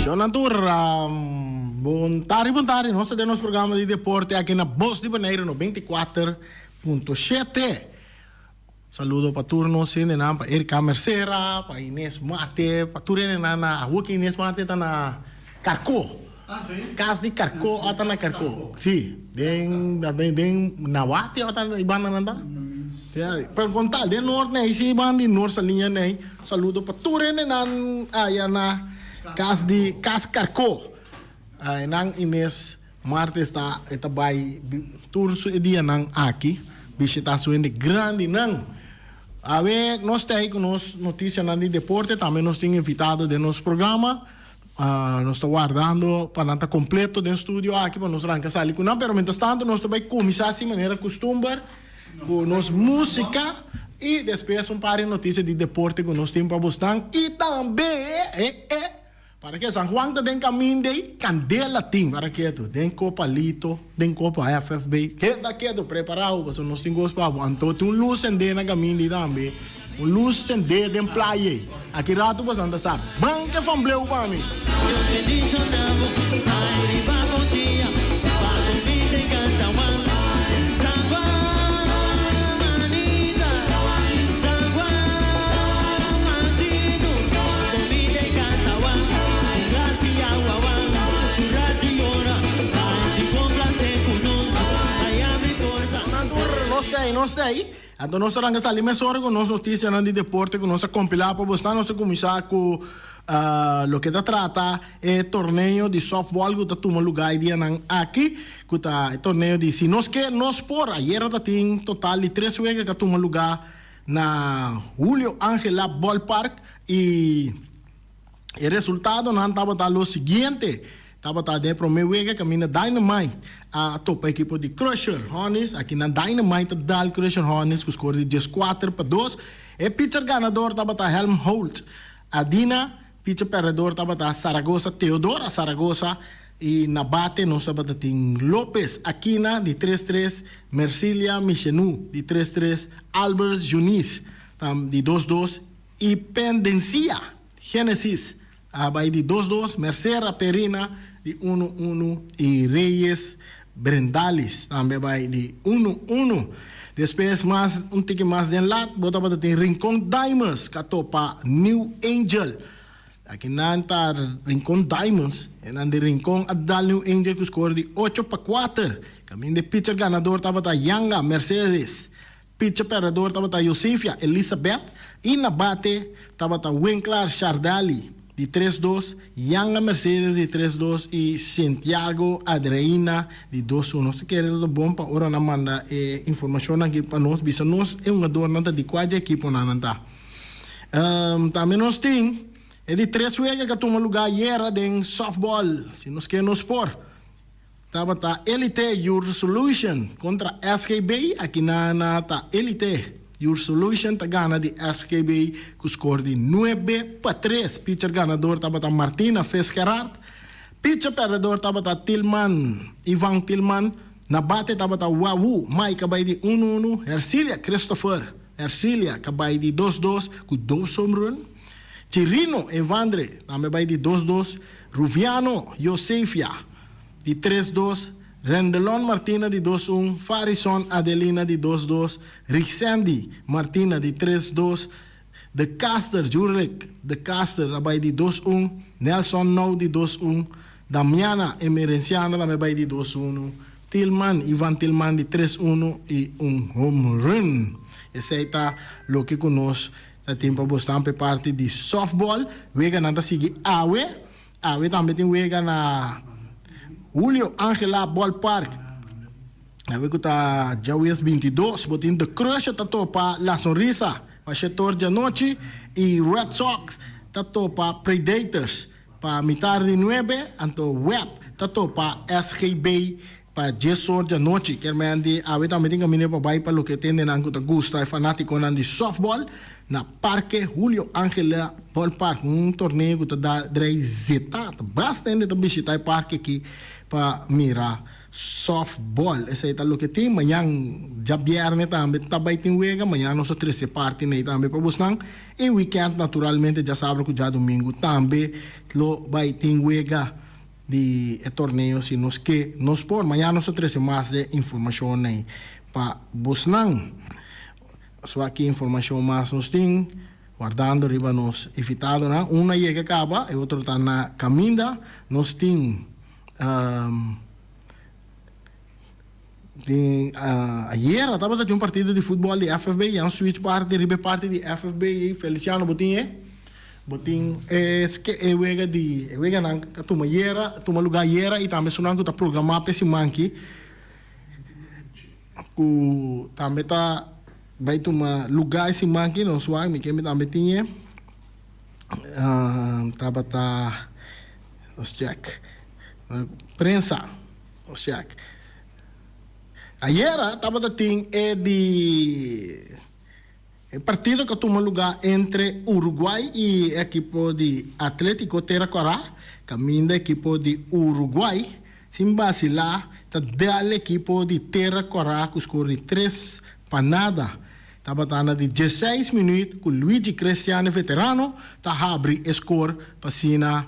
Shona tur, bon tardi, bon tardi. Nos ta den nos programa di deporte aki na Bos di Boneiru 94.7. Saludo pa tur nos hendenan, pa Erika Mercera, pa Ines Marte, pa tur hendenan na Awor ki Ines Marte ta na Karkó. Kas di Karkó o ta na Karkó? Si, den den Nawate o ta e banda nan ta? Pero kon tal, den Noord nei si ban di Noord Saliña nei. Saludo pa tur hendenan aya na kas di Kas Karkó. Nan Ines Marte ta e ta bai tur su e dianan aki bishita su hende grandinan. Awe nos ta ei ku nos notisianan di deporte, tambe nos tin invitado den nos programa. Nos ta wardando pa nan ta kompleto den studio aki pa nos ranka sali ku nan, pero mientras tanto nos ta bai kuminsá si manera kustumber ku nos músika i despues un par di notisia di deporte ku nos tin pa bosnan i tambe e e Para ke San Juan ta den kaminda ei, kandela tin. Para ketu, den Kopa Lito, den Kopa FFB. Keda ketu, prepará bo, pasobra nos tin kos pa bo. Anto tin un lus sendé na kaminda ei tambe. Un lus sendé den playa ei. Aki ratu boso ta sa, Ban ke fan bleu pa mi! Nos ta ei, nos ta ei. Anto nos ta ranka sali mesora ku nos notisianan di deporte ku nos a kompilá pa bosnan. Nos ta kuminsá ku loke ta trata e torneo di sòftbòl ku ta tuma lugá e dianan aki, ku ta e torneo di Si Nos Ke, Nos Por. Ayera ta tin total di tres wega ku a tuma lugá na Julio Angela Ballpark y e resultadonan tabata lo siguiente, tabata den e prome wega caminda Dynamite a topa ekipo di Crusher Hornets, aki nan Dynamite a dal Crusher Hornets cu score di 14-2, e pitcher ganador tabata Helmholtz Adina, Pitcher perdedor tabata Zaragoza Teodora Zaragoza y na bate nos tabata tin Lopez Aquina di tres tres, Mercilia Michenu di tres tres, Albers Junis di dos dos y Pendencia Genesis a bay di dos dos, Mercera Perina di uno uno y Reyes Brendalis tambe a bay di uno uno. Despues mas un tiki mas den lat bo tabata tin Rincon Diamonds ka topa New Angel. Aki nan ta Rincon Diamonds e nan di Rincon a dal New Angel ku skor di 8-4. Kaminda e pitcher ganador tabata Yanga Mercedes. Pitcher perdedor tabata Josefia Elizabeth y na bate tabata Winklar Chardali di tres dos, Yanga Mercedes di tres dos y Santiago Adreina di dos uno. Nos ta kere ta bon pa ora nan manda e informacionnan aki pa nos bisa nos e hungadornan ta di cua dje ekiponan nan ta. Tambe nos tin e di tres wega cu a tuma lugar ayera den softball, si nos ke nos por. Tabata Elite Your Solution kontra SGB, aki na na ta Elite Your Solution ta gana di SGB ku skor di 9-3. Pitcher ganador tabata Martina Fisgerard, pitcher perdedor tabata Tilman Ivan Tilman, na bate tabata Wawu Mai ka bai di unu unu, Hercilia Christopher Hercilia ka bai di dos dos ku dos home run, Chirino Evandre tambe bai di dos dos, Ruviano Josefia di tres dos, Rendelon Martina di dos un, Farison Adelina di dos dos, Rixendi Martina di tres dos, De Caster Jurlik De Caster a bai di dos un, Nelson Nou di dos un, Damiana Emerenciana tambe bai di dos unu, Tilman Ivan Tilman di tres unu i un home run. Esei ta loke ku nos ta tin pa bosnan pa e parti di softball. Weganan ta sigui awe. Awe tambe tin wega na Julio Angela Ballpark. Awe ku ta djawees 22, bo tin The Crusher ta topa La Sonrisa pa shetor djanochi i Red Sox ta topa Predators pa mitar di nuebe, anto Web ta topa SGB pa diesor djanochi. Kermen di awe tambe tin kaminda pa bai pa loke e tendenan ku ta gusta e fanatikonan di softball. na Parke Julio Angela Ballpark, un torneo ku ta da drei zeta. Ta basta hende ta bishita e parke aki pa mira softball. Esei ta loke tin. Mañan djabièrnè tambe ta bai tin wega. Mañan nos ta trese parti nei tambe pa bosnan. I wikènt naturalmente djasabra ku djadumingu tambe lo bai tin wega di e torneo si nos ke nos por. Mañan nos ta trese mas de informashon nei pa bosnan. Asua ki informashon mas nos tin wardando riba nos invitadonan. Un a yega kaba, e otro ta na kaminda. Nos tin tin ayera tabata tin un partido di futbòl di FFB. Ya switch parti riba e parti di FFB ei. Feliciano bo tin e? Bo tin e e wega di e weganan ta tuma ayera tuma lugá ayera i tambe esunnan ku ta programá pa e siman aki. Ku tambe ta bai tuma lugá e siman aki nos wak mi kende tambe tin e tabata nos check prensa nos check ayera tabata tin e di E partido ku a tuma lugá entre Uruguay i e ekipo di Atlético Tera Kòrá, kaminda ekipo di Uruguay sin basilá ta dal ekipo di Tera Kòrá ku skor di 3 pa nada. Tabata na di 16 minüt ku Luigi Cristiane veterano ta habri e skor pa asina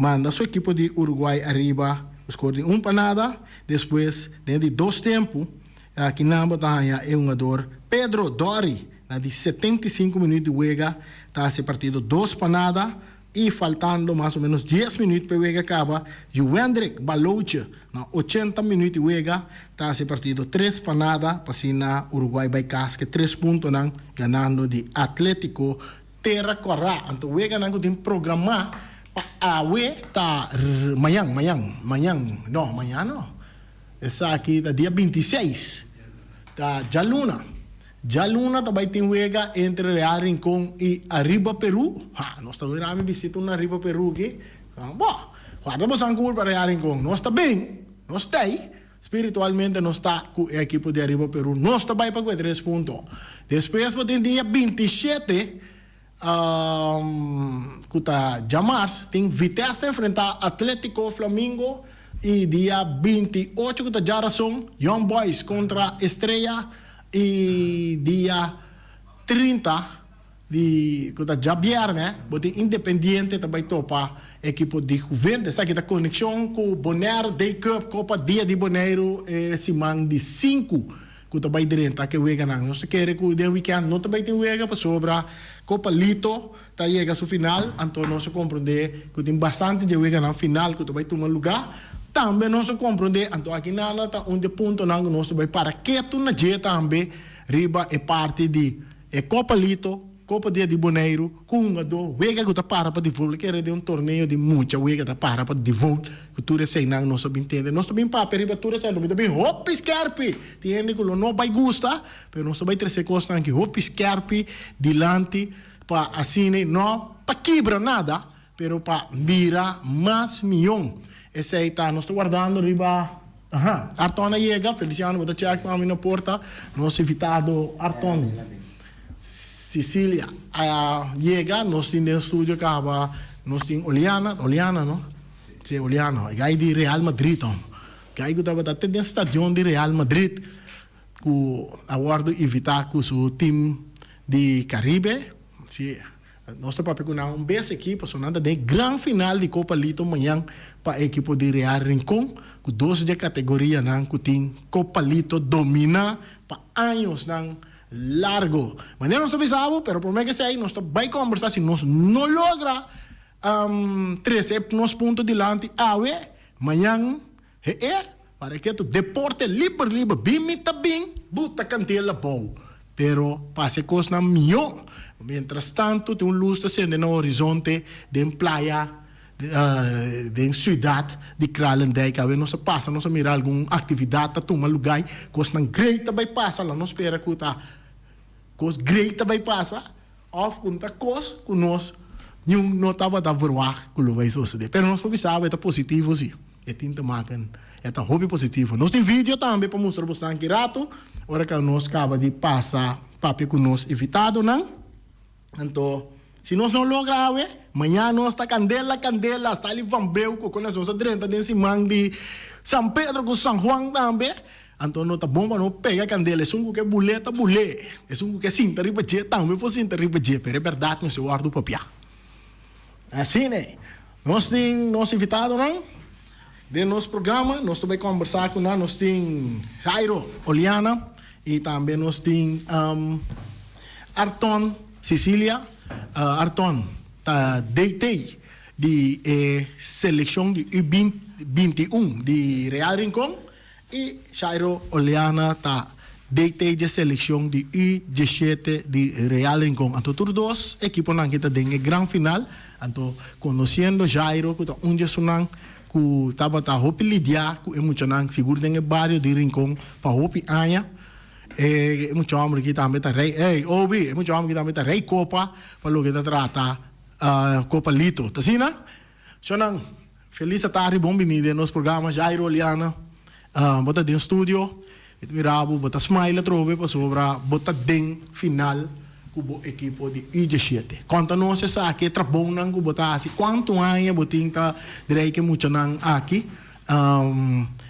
manda su ekipo di Uruguay ariba ku skor di 1 pa nada. Despues den di dos tempu aki nan bo ta haña e hungador Pedro Dori na di 75 minüt di wega ta hasi e partido 2 pa nada i faltando mas o ménos 10 minüt pa e wega kaba, Juwendrik Balootje na 80 minüt di wega ta hasi e partido 3 pa nada pa asina Uruguay bai kas ku e tres puntonan ganando di Atlético Tera Kòrá. Anto weganan ku tin programá pa awe ta mañan, mañan, mañan, no, mañan no. Esaki ta dia 26, ta djaluna. Djaluna ta bai tin wega entre Real Rincon i Arriba Peru. Ha, nos ta wera mi bisita un Arriba Peru aki. Bo, warda boso ankur pa Real Rincon. Nos ta bin, nos ta ei. Spiritualmente nos ta ku e ekipo di Arriba Peru. Nos ta bai pa ku e tres punto. Despues bo tin dia 27, ku ta djamars, tin Vitesse ta enfrentá Atlético Flamingo i dia 28 ku ta djarason, Young Boys kontra Estrella i dia 30 di ku ta djabièrnè bo tin Independiente ta bai topa ekipo di Juventus. Esaki ta konekshon ku Bonaire Day Cup, Kopa Dia di Boneiru e siman di 5 ku ta bai drenta ku e weganan. Nos ta kere ku den wikènt no ta bai tin wega pasobra Kopa Lito ta yega su final, anto nos a komprondé ku tin bastante dje weganan final ku ta bai tuma lugá. Tambe nos a komprondé, anto aki nana ta un di e puntonan ku nos ta bai para ketu na dje tambe riba e parti di e Kopa Lito, Kopa Dia di Boneiru, ku hungadó wega ku ta para pa default. Kere den un torneo di mucha wega ta para pa default ku tur eseinan nos a bin tende. Nos ta bin papia riba tur esei, lo mi ta bin hopi skerpi. Tin hende ku lo no bai gusta, pero nos ta bai trese kosnan aki hopi skerpi dilanti pa asina no pa kibra nada, pero pa mira mas mion. Esei ta nos ta wardando riba. Aha, Arton a yega. Feliciano, bo ta check pa mi na porta. Nos invitado Arton Cecilia a yega. Nos tin den studio kaba, nos tin Oliana, Oliana no? Si, Oliana, e guy di Real Madrid hom. Guy ku tabata te den stadion di Real Madrid ku a wòrdu invitá ku su team di Caribe. Si, nos ta papia ku nan un bes aki pasobra nan ta den gran final di Copa Lito mañan pa e ekipo di Real Rincon ku dos dje kategorianan ku tin Copa Lito dominá pa añosnan largo. Manera nos ta bisa bo, pero promé ke esei nos ta bai kombersá si nos no logra trese nos punto dilanti awe, mañan he e para ke tu deporte liber liber bin mi ta bin buta kantela bou. Pero pa hasi e kosnan mihó. Mientras tanto tin un lus ta sende na horizonte den playa den siudat di Kralendijk. Awe nos a pasa nos a mira algun aktividat ta tuma lugá i kosnan grei ta bai pasa. La nos spera ku ta kos grei ta bai pasa òf ku ta kos ku nos niun no tabata verwagt ku lo bai sosodé. Pero nos por bisa awe ta positivo si. E tin te maken, e ta hopi positivo. Nos tin video tambe pa mustra bosnan ki rato, ora ku nos kaba di pasa. papia ku nos invitadonan. Anto, si nos no logra awe, mañan nos ta kandela kandela, Stanley van Beuco, ku nos a drenta den siman di San Pedro ku San Juan tambe. Anto no ta bon pa no pega kandela, esun ku ke bulé ta bulé, esun ku ke sinta riba dje tambe por sinta riba dje, pero e bèrdat mester wòrdu papiá. Asina e. Nos tin nos invitadonan den nos programa, nos ta bai kòmbersá ku nan, nos tin Jairo Oliana i tambe nos tin Arton Cecilia. Arton ta DT di e selekshon di U 21 di Real Rincon i Jairo Oliana ta DT dje selekshon di U 17 di Real Rincon. Anto tur dos ekiponan ki ta den e gran final. Anto konosiendo Jairo ku ta un dje esunnan ku tabata hopi lidiá ku e muchanan sigur den e bario di Rincon pa hopi aña. E mucha hòmber aki tambe ta rei, ey Obi, e mucha hòmber aki tambe ta rei kopa pa loke ta trata Kopa Lito. Ta asina? Shonnan, felis atardi, bon bini den nos programa. Jairo, Liana, bo ta den studio, mi ta mira bo, bo ta smile atrobe pasobra bo ta den final ku bo ekipo di U 17. Konta nos esaki, e trabounan ku bo ta hasi, kuantu aña bo tin ta drei ku e muchanan aki,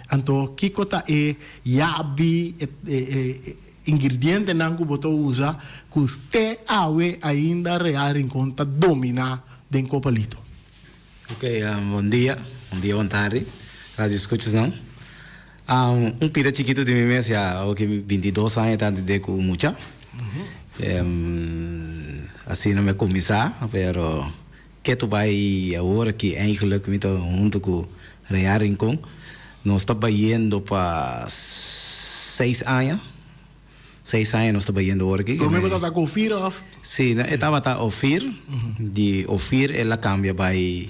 anto kiko ta e yabi, e ingredientenan ku bo ta usa ku te awe ainda Real Rincon ta dominá den Copa Lito? Ok, bon dia, bon dia, bon tardi, radio escuchasnan. Un pida chikitu di mi mes ya, awor ki mi 22 aña ta de ku mucha. Asina mi a kuminsá, pero ketu bai awor aki eigenlijk mi ta huntu ku Real Rincon. Nos ta bayendo pa seis aña. Seis aña nos ta bayendo ora aki. Prome bo tabata ku Ofir of? Si, e tabata Ofir. Di Ofir el a kambia bai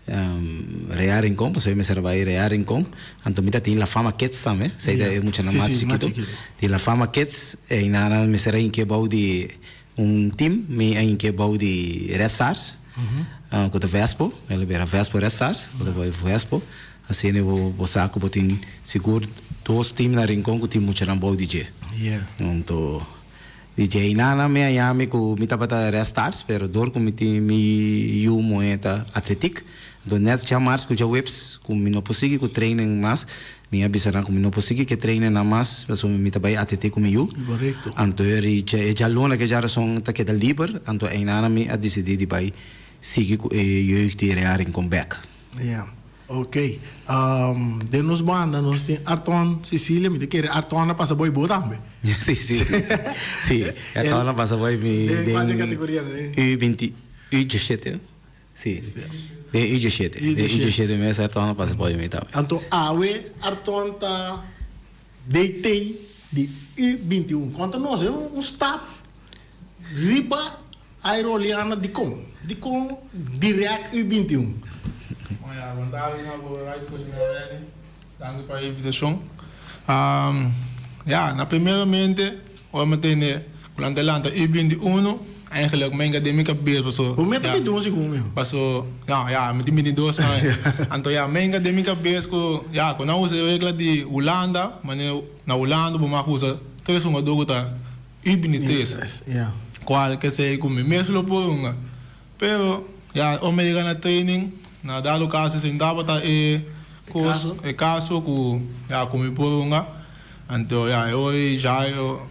Real Rincon, pasobra e mester a bai Real Rincon. Anto mi ta tin La Fama Kids tambe, esei ta e muchanan mas chikitu. Di La Fama Kids einan nan mester a hinke bou di un team, mi a hinke bou di Red Stars, ku ta Vespo, el a bira Vespo Red Stars, ku ta bai Vespo. Asina bo sa ku bo tin sigur dos team na Rincon ku tin muchanan bou di dje. Anto di dje einan mi a yami ku mi tabata Red Stars pero dor ku mi tin mi yu muhé ta atletik anto nèt djamars ku djaweps ku mi no por sigui ku training mas mi a bisa nan ku mi no por sigui ku e training nan mas pasobra mi ta bai atletik ku mi yu. Anto e djaluna ku e djarason ta keda liber anto einan mi a disidí di bai sigui ku e jeugd di Real Rincon bèk. Yeah. Ok. Den nos banda nos tin Arton Cecilia, mi ta kere Arton a pasa boy bo tambe. Sí, sí, sí, sí. Sí, Arton a pasa boy mi Den cuanto categoria den? U 20, U 17. Sí. Den U 17. Den U 17 mes Arton a pasa boy mi tambe. Anto awe Arton ta DT di U 21. Konta nos un stap Riba Aeroliana dikon? Dikon direct U 21? Bon ya, bon tardi na bo Rice Coach Benny. Danki pa e invitashon. Ya, na primeramente ora mi tende ku nan ta lanta U 21, eigenlijk mi a hinka den mi kabes paso. Bo meta 21 segun mi. Paso, no, ya, mi tin 22 aña. Anto ya, mi a hinka den mi kabes ku ya, ku nan usa e regla di Hulanda, manera na Hulanda bo mag usa tres hungadó ku ta I bini tres. Cual ke sei cu mi mes lo por hunga. Pero, ya, ora mi yega na training, na dado caso esei no tabata e cos, e caso cu, ya, cu mi por hunga. Anto, ya, e ora ei Jairo,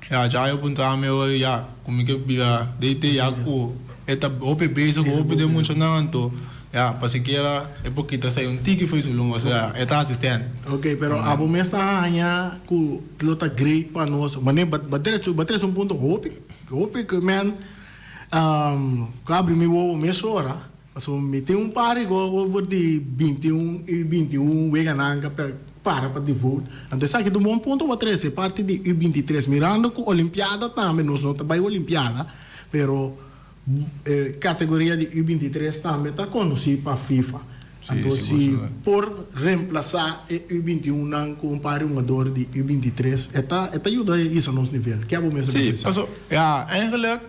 ya, Jairo puntra mi e ora ei, ya, cu mi ke bira DT, ya cu e ta hopi bezig cu hopi den muchanan, anto, ya, pa sikiera e por kita esei un tiki for su lunga, osea, e ta asistent. Ok, pero abo mes ta haña cu Lo ta great pa nos. Mane ba trece ba trece un punto hopi hopi ku men ku abri mi wowo mesora pasobra mi tin un par di over di 21 U 21 weganan ka para pa devote. Anto esaki ta un bon punto bo trece parti di U 23 mirando ku olimpiada tambe nos no ta bai olimpiada pero E categoria di U 23 tambe ta conoci pa FIFA. Anto si por reemplaza e U 21 nan cu un par di hungador di U 23 e ta e ta yuda hisa nos nivel. Ke abo mester ta pensa? Si, paso ya eigenlijk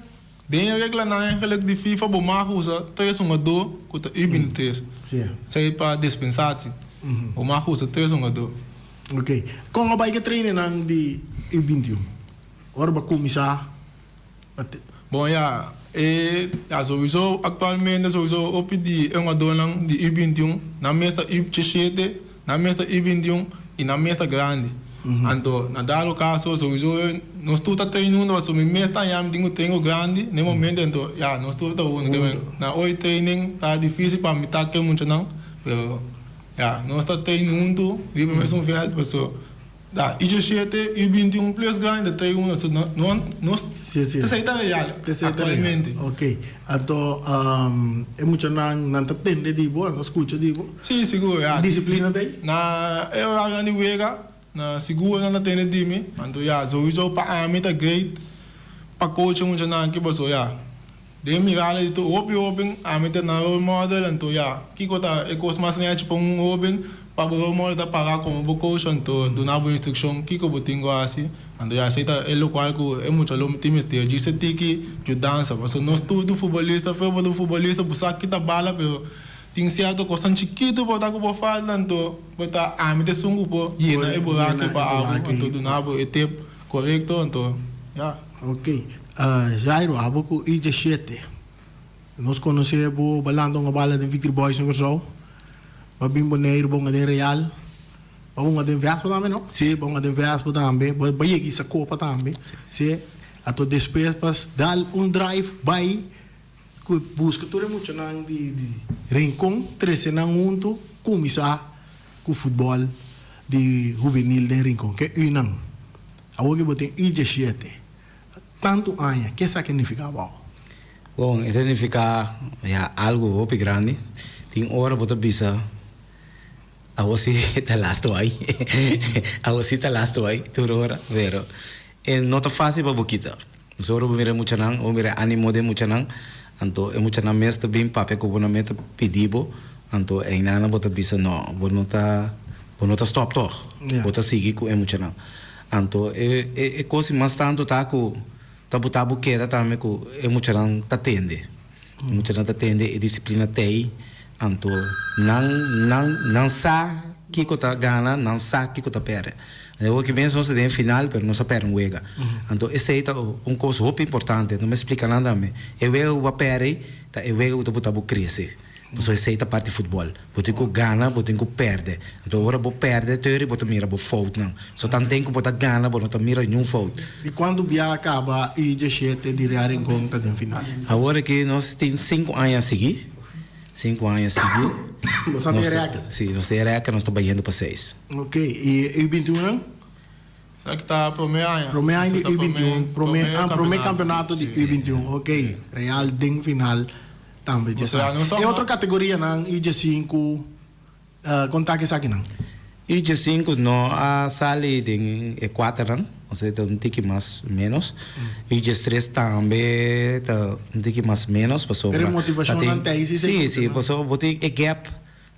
den e reglanan eigenlijk di FIFA bo mag usa tres hungador cu ta U 23. Esey pa dispensatie. Bo mag usa tres hungador. Ok. Con a bay ke trainingnan di U 21? Ora bo a kuminsá Bon ya, e ya souiso aktualmente souiso hopi di e hungadónan di U 21 nan mes ta U 17, nan mes ta U 21 i nan mes ta grandi. Anto na dado kaso souiso nos tur ta train huntu pasobra mi mes ta haña mi tin ku train ku grandi na e momento anto ya nos tur ta huntu. Ke men na hoy training ta difisil pa mi ta ku e muchanan pero ya nos ta train huntu riba e mesun vèlt pasobra. Da, i djeshete i 21 plus grandi ta trae uno, so no, no, nos, Si, si. esei ta real Esei ta real. aktualmente. Ok. Anto, e muchanan, nan ta tende di bo, nan ta skucha di bo? Si, sigur, ya. Disiplina ta ei? Na e orarionan di wega, na sigur nan ta tende di mi. Anto ya, souiso pa ami ta great pa coach e muchanan aki pasobra ya, Den mirada di tur hopi hoben, ami ta nan role model, anto ya, kiko ta e kos mas nechi pa un hoben? Pa bo role model ta para komo bo coach, anto duna bo instrukshon kiko bo tin ku hasi, anto ya esei ta e lokual ku e mucha lo tin mester, djis e tiki yudansa, pasobra nos tur ta futbolista, feo bo ta un futbolista bo sa kita bala pero tin sierto kosnan chikitu por ta ku bo falta, anto bo ta ami ta esun ku por yena e buraki pa abo, anto duna bo e tip korekto, anto ya. Ok. Jairo, abo ku I djeshete. Nos konosé bo balanta un bala den Victory Boys na Kòrsou. Bo a bin Boneiru, bo hunga den Real. Bo a hunga den Vespa tambe, no? Sí, bo a hunga den Vespa tambe. Bo a yega isa kopa tambe. Sí. Anto despues pas dal un drive bai ku buska tur e muchanan di Rincon, trese nan huntu, kuminsá ku futbòl di hubenil den Rincon. Ke unan. Awor ke bo tin I djeshete. Tantu aña, ke esaki nifiká bo? Bon, e ta nifiká, ya, algu hopi grandi. Tin ora bo ta bisa, Awor si ta lastu ai. Awor si ta lastu ai, tur ora. Pero e no ta fásil pa bo kita. Pasobra ora bo mira e muchanan, bo mira e ánimo di e muchanan, anto e muchanan mes ta bin papia ku bo, nan mes ta pidi bo, anto einan bo ta bisa, no, bo no ta, bo no ta stòp tòg. Bo ta sigui ku e muchanan. Anto e e kos di mas tantu ta ku ta buta bo keda tambe ku e muchanan ta tende. E muchanan ta tende e disiplina t'ei, anto nan nan nan sa kiko ta gana, nan sa kiko ta pèrdè. Awor ki mes nos ta den final pero nos a pèrdè un wega. Anto esei ta un kos hopi importante, no mi splika nan tambe. E wega ku bo a pèrdè ei ta e wega ku ta buta bo krese. Pasobra esei ta parti futbòl. Bo tin ku gana, bo tin ku pèrdè. Anto ora bo pèrdè tori bo ta mira bo foutnan. So tanten ku bo ta gana bo no ta mira niun fout. Di kuantu bia a kaba i djeshete di Real Rincon ta den final? Awor aki nos tin sinku aña sigui. Sinku aña sigui. Bo sa den rèkè? Si, nos den rèkè, nos ta bayendo pa seis. Ok, i e U 21 nan? Esaki ta promé aña. Promé aña di U 21, promé, ah, promé kampeonato di U 21. Ok, Real den final. Tambe dje sa. E otro kategorianan i dje sinku, konta ki esakinan. I dje sinku no a sali den e kuaternan, osea ta un tiki mas ménos. I dje tres tambe ta un tiki mas ménos pasobra. Pero e motivashonnan ta ei si Sí, sí, pasobra bo tin e gap,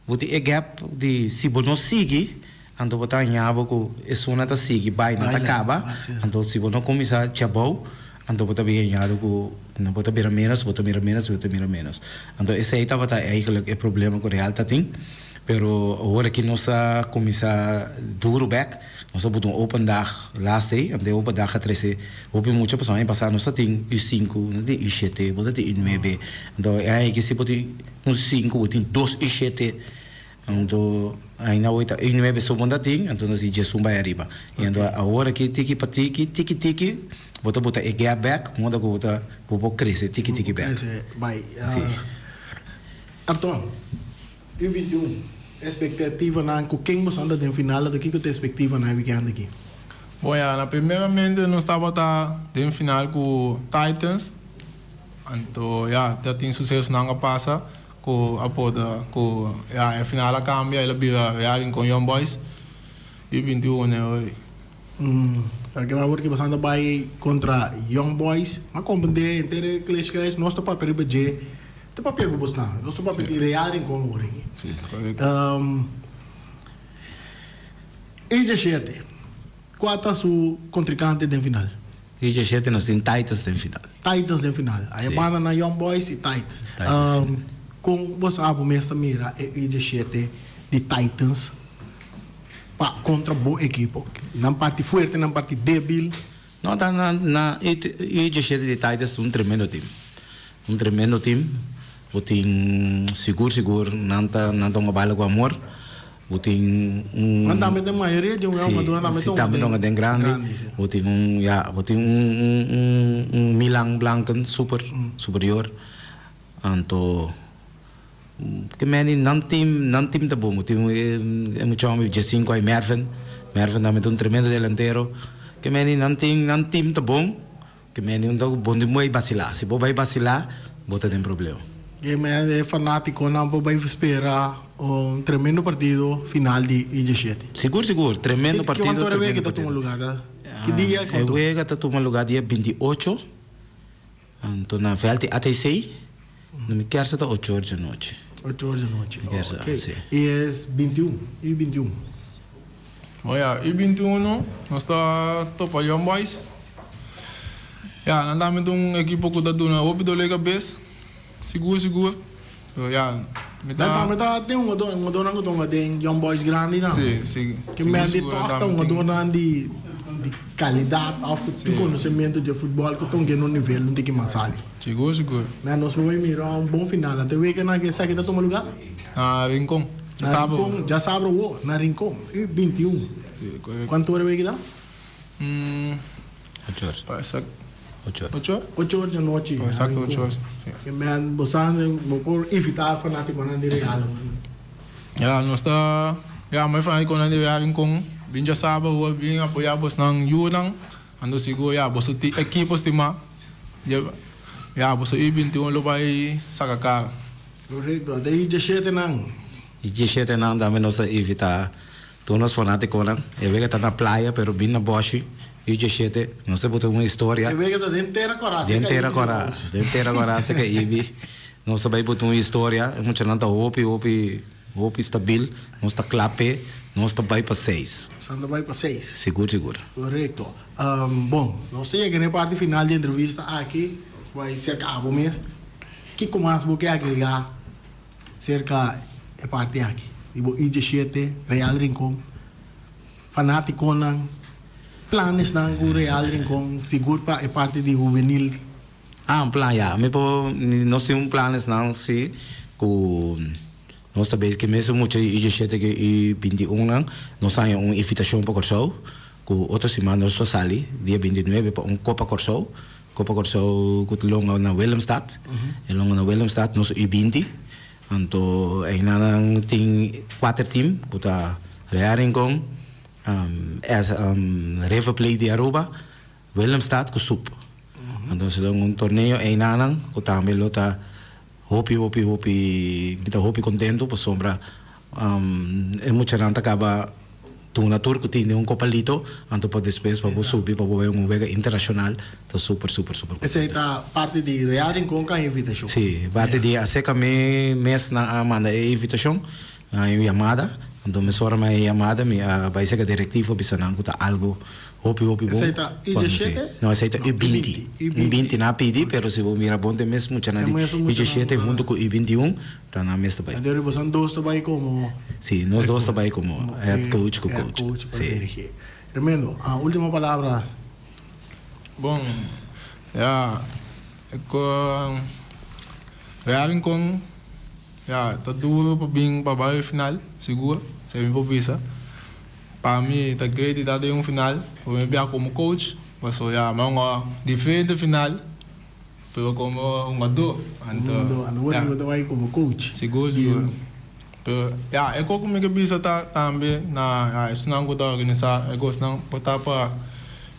bo tin e gap di si bo no sigui, anto bo ta haña bo ku esunnan ta sigui bai, nan ta kaba, anto si bo no kuminsá djabou, Anto bo ta bin hañado ku no bo ta bira ménos, bo ta mira ménos, bo ta mira ménos. Anto esei tabata eigenlijk e problema ku Real ta tin. Pero awor aki nos a kuminsá duru bèk. Nos a buta un open dag laatst ei. Anto e open dag a trese hopi mucha pasobra aña pasá nos ta tin u sinku, nos ta tin u shete, bo ta tin u nuebe. Anto e aña aki si bo tin un sinku, bo tin dos u shete. Anto ainda hoy ta un nuebe so bon ta tin, anto nos di djesun bai ariba. Y anto awor aki tiki pa tiki, tiki tiki, bo ta bota e gap bek, moda ku bo ta bo por krese tiki tiki bek. Krese bai. Si. Arton, U 21, espektativanan ku ken boso anda den final, anto kiko ta espektivanan e wikènt aki? Bon ya, na primeramente nos tabata den final ku Titans, anto ya ta tin susesonan a pasa. Ku a pota ku ya e final a kambia el a bira Real Rincon Young Boys i 21 e hoy. Ke awor ke basanta bai kontra Young Boys m'a komprende henter e klesh klesh nos ta papia riba dje ta papia ku bosnan nos ta papia di Real Rincon awor aki. Si korekto. E djashete kua ta su kontrinkante den final? Di djashete nos tin Titans den final. Titans den final. Aya banda na Young Boys y Titans. Con bo sa bo mes ta mira e U djashete di Titans pa contra bo ekipo? Nan parti fuerte, nan parti debil. No ta na na U diesshete di Titus ta un tremendo team. Un tremendo team. Bo tin sigur sigur nan ta nan ta hunga bala ku amor. Bo tin un Nan tambe ta mayoria di un Si hungadornan tambe si ta hunga tambe ta den hunga den grandi. grandi si. Bo tin un ya bo tin un un un un Milan Blanken super superior. Anto ke meni nan team nan team ta bon. Bo tin e mucha homber diesinco ai Mervin. Mervin tambe ta un tremendo delantero. Ke meni nan tin nan team ta bon. Ke meni un ta bon di bai basila. Si bo bai basila bo ta den problema. Ke meni e fanaticonan por bai spera un tremendo partido final di U diesshete. Sigur sigur tremendo Ki partido cuanto ora e tremendo wega ta tuma partido. lugar ta? Ki dia E cuanto? wega ta tuma lugar dia 28. Anto na veld di ATC, no mi kier sa ta ocho or djanochi. Ocho or djanochi, Mi kier sa, ok. si. I es 21, U 21. Bon ya, U 21 nos ta topa Young Boys. Ya, nan tambe ta un ekipo ku ta duna hopi dole di kabes, sigur sigur. Pero ya, mi Nan ta. tambe ta tin hungador, hungadornan ku ta hunga den Young Boys grandi nan. Si, si, Ke sigur men di sigur nan tòg ta tambe tin. hungadornan di di kalidat òf ku tin konosementu di e futbòl ku ta hunga na un nivel un tiki mas altu. Sigur sigur. Men nos lo bai mira un bon final. Anto e weekend aki esaki ta tuma lugá? Na Rincon, Na djasabra. Rincon, djasabra awor, na Rincon, U 21. Si, korekto. Kuantu ora e wiki ta? Ocho or. Pa exact. Ocho or. Ocho or? Ocho or djanochi. Pa exacto ocho or, si. Ke men bo sa bo por invita fanatikonan di Real. Ya, nos ta yama e fanatikonan di Real Rincon bin djasabra awor bin apoya bosnan yunan. Anto sigur ya boso tin ekipo stima. Ya boso U 21 lo bai saka kara. Korekto, ata e djashete nan. E djashete nan tambe nos ta invita Tur nos fanaticonan, e wega ta na playa pero bin na boshi, U 17, nos ta buta un historia. E wega ta den tera kora, Den seka tera Ibi kora, Simmons. den tera kora seka Ibi. Nos ta bai buta un historia, e muchanan ta hopi, hopi, hopi stabil, nos ta kla p'e, nos ta bai pa seis. Nos ta bai pa seis. Sigur, sigur. Korekto. Bon, nos ta yega na e parti final di e entrevista aki, bai serka abo mes. Kiko mas bo ke agregá? Serka e parti aki di bo U 17, Real Rincon, fanaticonan, planesnan cu Real Rincon, sigur pa e parti di hubenil. Ah, un plan, ya. Mi por, nos tin un planesnan si, cu nos ta bezig cu e mesun mucha di U 17 cu U 21 nan, nos haña un invitacion pa Corsou, cu otro siman nos lo sali, dia 29, pa un Copa Corsou. Kopa Kòrsou ku ta longa na Willemstad. E longa na Willemstad nos U 20. Anto einan nan tin kuater team ku ta Real Rincon, River Plate di Aruba, Willemstad ku Sup. Anto nos ta un torneo einan nan ku tambe lo ta hopi hopi hopi mi ta hopi kontentu pasobra e muchanan ta kaba Duna tur ku tin den un kopalito, anto pa despues pa bo subi pa bo bai un wega internashonal ta super super super Esei kontento. ta parti di Real Rincon ka invitashon. Si, parti di aserka mi mes nan a manda e invitashon, a un yamada, anto mesora mi a e yamada mi a bai serka direktivo bisa nan ku ta algu hopi hopi bon. Esei ta U 17? No, esei ta U 20. U 20 nan a pidi, pero si bo mira bon den mes muchanan di U 17 huntu ku U 21 Ta nan mes ta bai. Anto riba bosan dos ta bai como. Si, nos dos ta bai como head coach cu coach. Head coach pa Si. dirigi. Tremendo. Ah, ultimo palabra. Bon, ya, e cu Real Rincon, ya, ta duro pa bin pa bai final, sigur, esei mi por bisa. Pa mi ta great di ta den un final, prome bia como coach, pasobra ya, mi a hunga diferente final. Pero como hungadó, anto. Hungadó, anto bo ta bai como coach. Sigur, sigur. Pero ya, e kos ku mi ke bisa ta tambe na ya esunnan ku ta organisá e kosnan por ta pa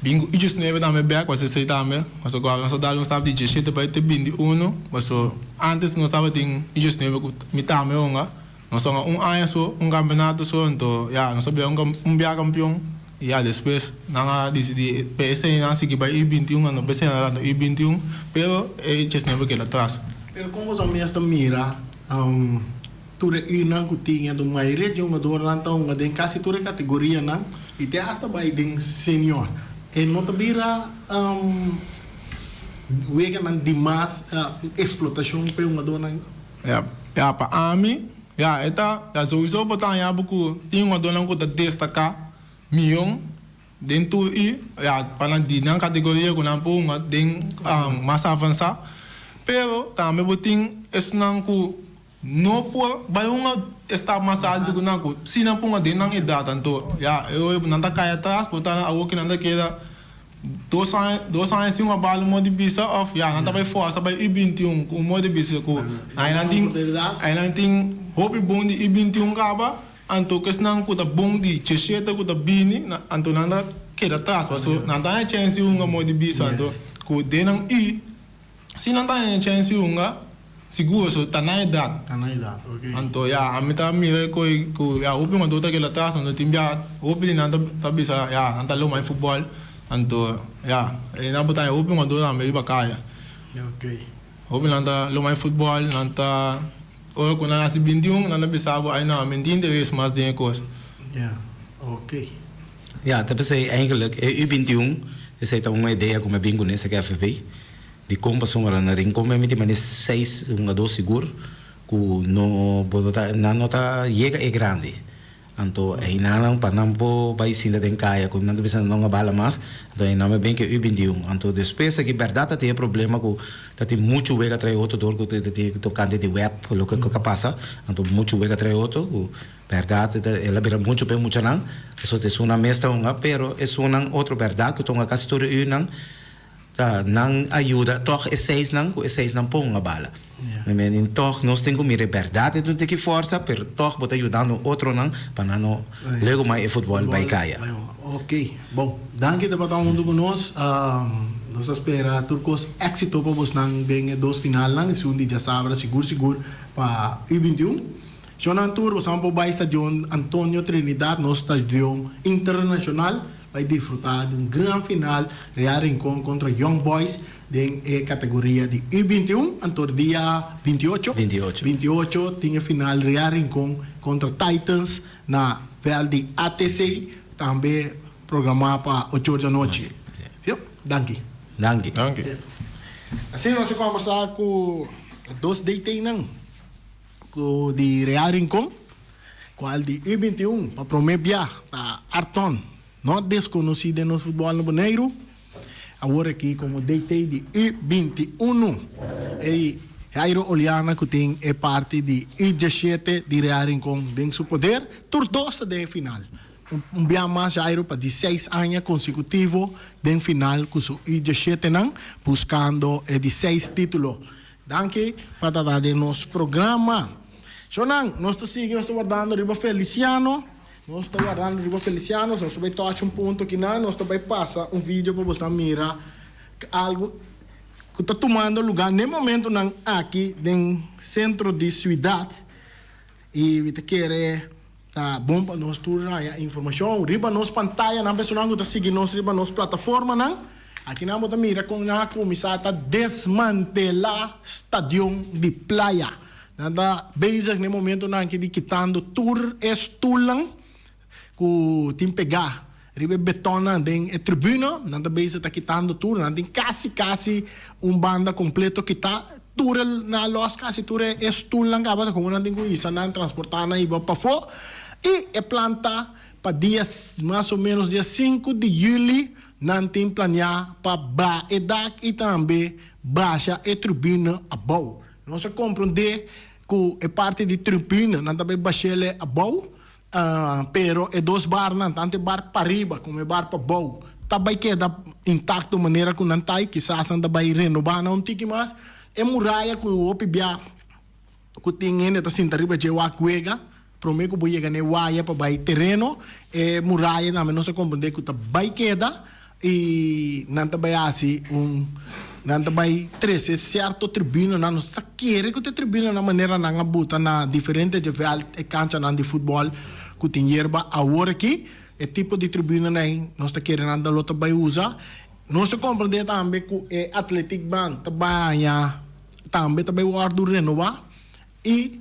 bin ku ichos nuebe tambe bèk, pasobra esei tambe, pasobra ku nos a dal un stap di diesshete bai te binti uno, pasobra antes nos tabatin ichos nuebe ku mi tambe hunga. Nos a hunga un aña so, un kampeonato so, anto ya nos a bira un bia kampeon y ya despues nan a disidí pa esei nan a sigui bai U 21, anto pa esei nan a lanta U 21, pero e 19 keda atras. Pero kon boso mes ta mira tur e Unan ku tin? Anto mayoria di hungadornan ta hunga den kasi tur e kategorianan y te hasta bai den senior. E no ta bira weganan dimas eksplotashon pa e hungadornan? Ya, ya, pa ami, ya, e ta, ya, souiso bo ta haña bo ku tin hungadónan ku ta destaká mion, Den tur i, ya, pa nan di nan kategoria ku nan por hunga den mas avansá. Pero tambe bo tin esnan ku no por bai hunga e stap mas altu ku nan, ku si nan por hunga den nan edat. Anto, ya, e ora nan ta kai atras, por ta awor ku nan ta keda dos aña, dos aña sin hunga bal un modo di bisa òf, ya, nan ta bai fòrsa bai U 21 ku un modo di bisa ku ai nan tin, ai nan tin hopi bon di U 21 kaba. Anto kesnan ku ta bon di cheshete ku ta bini, anto nan ta keda tras, paso nan ta haña chèns di hunga mooi di bisa, anto ku den nan ü, si nan ta haña chèns di hunga, sigur so ta nan edat. Ta nan edat, ok. Anto ya, ami ta mira e koi ku ya hopi hungadó ta keda tras, anto tin bia hopi di nan ta bisa ya nan ta loma e futbòl, anto ya, e nan por ta haña hopi hungadó tambe riba kaya. Ok. Hopi nan ta loma e futbòl, nan ta. Ora ku nan hasi 21, nan ta bisa bo, Ai no, mi no tin interes mas den e kos. Ja, oké. Ja, ta p'esei eigenlijk e U 21, esei ta un idea ku mi a bin kuné seki FFB, di kon pasobra na Rincon mi a miti mane seis hungadó sigur ku no bo no ta nan no ta yega e grandi. Anto einanan pa nan por bai sinta den kaya ku nan ta bisa nan no bala mas, anto einan mi bin ke U 21. Anto despues aki bèrdat ta tin e problema ku ta tin muchu wega trae otro dor ku ta tin tokante di wèp loke ku a pasa, anto muchu wega trae otro ku bèrdat ta el a bira muchu pa e muchanan, pasobra ta esunnan mes ta hunga, pero esunnan otro bèrdat ku ta hunga kasi tur e unan Ta nan a yuda tog e seisnan ku e seisnan por hunga bala. Mi meen tog nos tin ku mira e bèrdat e tin ki forsa pero tog bo ta yudando otronan pa nan no lego mai e futbòl bai kaya. Ok, bon. Danki ta pa ta huntu ku nos. Nos ta spera tur kos éksito pa bosnan den e dos finalnan, esun di djasabra sigur sigur pa U 21. Shonnan tur bosan por bai Stadion Antonio Trinidad, nos stadion internashonal, bai disfrutá di un gran final Real Rincon kontra Young Boys den e kategoria di U 21. Anto dia 28, 28. 28 tin e final Real Rincon kontra Titans na vèlt di ATC, tambe programá pa ocho or di anochi. Sí. Danki. Danki. Danki. Asina nos a kòmbersá ku dos DT-nan. Ku di Real Rincon, kual di U 21 pa promé bia ta Arton, no deskonosí den nos futbòl na Boneiru, awor aki komo DT di U 21. E Jairo Oliana ku tin e parti di U 17 di Real Rincon den su poder, tur dos ta den e final. Un bia mas Jairo pa di seis aña konsekutivo den final ku su U 17 nan, buskando e di seis título. Danki pa ta ta den nos programa. Shownan, nos ta sigui, nos ta wardando riba Feliciano. Nos ta wardando riba Feliciano, so nos ta bai touch un punto kinan, nos ta bai pasa un video pa bosnan mira algo ku ta tumando luga n'e momentonan aki den sentro di siudat. I mi ta kere ta bon pa nos tur haña informashon riba nos pantayanan, personanan ku ta sigui nos riba nos plataformanan. Akinan bo ta mira kon nan a kuminsá ta desmantelá stadion di Playa. Nan ta bezig na e momentonan aki di kitando tur e stulnan ku tin pegá riba e betonnan den e tribuna. Nan ta bezig ta kitando tur. Nan tin kasi kasi un banda kompleto kitá. Tur e nan a lòs kasi tur e stulnan kaba ta komo nan tin ku hisa nan, transportá nan hiba pafó. I e plan ta pa dia mas o ménos dia sinku di yüli nan tin planeá pa ba e dak i tambe basha e tribuna abou. Nos a komprondé ku e parti di tribuna nan ta bai bash'el abou. Pero e dos barnan, tantu e bar pariba komo e bar pabou, ta bai keda intakto manera ku nan ta i kisas nan ta bai renobá nan un tiki mas. E muraya ku hopi bia ku tin hende ta sinta riba dje wak wega, promé ku bo yega na e waya pa bai tereno, e muraya tambe nos a komprendé ku ta bai keda. I nan ta bai hasi un, nan ta bai trese sierto tribunanan, nos ta kere ku ta e tribunanan manera nan a buta na diferente dje vèlt e kanchanan di futbòl ku tin yerba awor aki, e tipo di tribunanan ei nos ta kere nan ta lo ta bai usa. Nos ta komprendé tambe ku e atletiek baan ta bai haña tambe ta bai wòrdu renobá i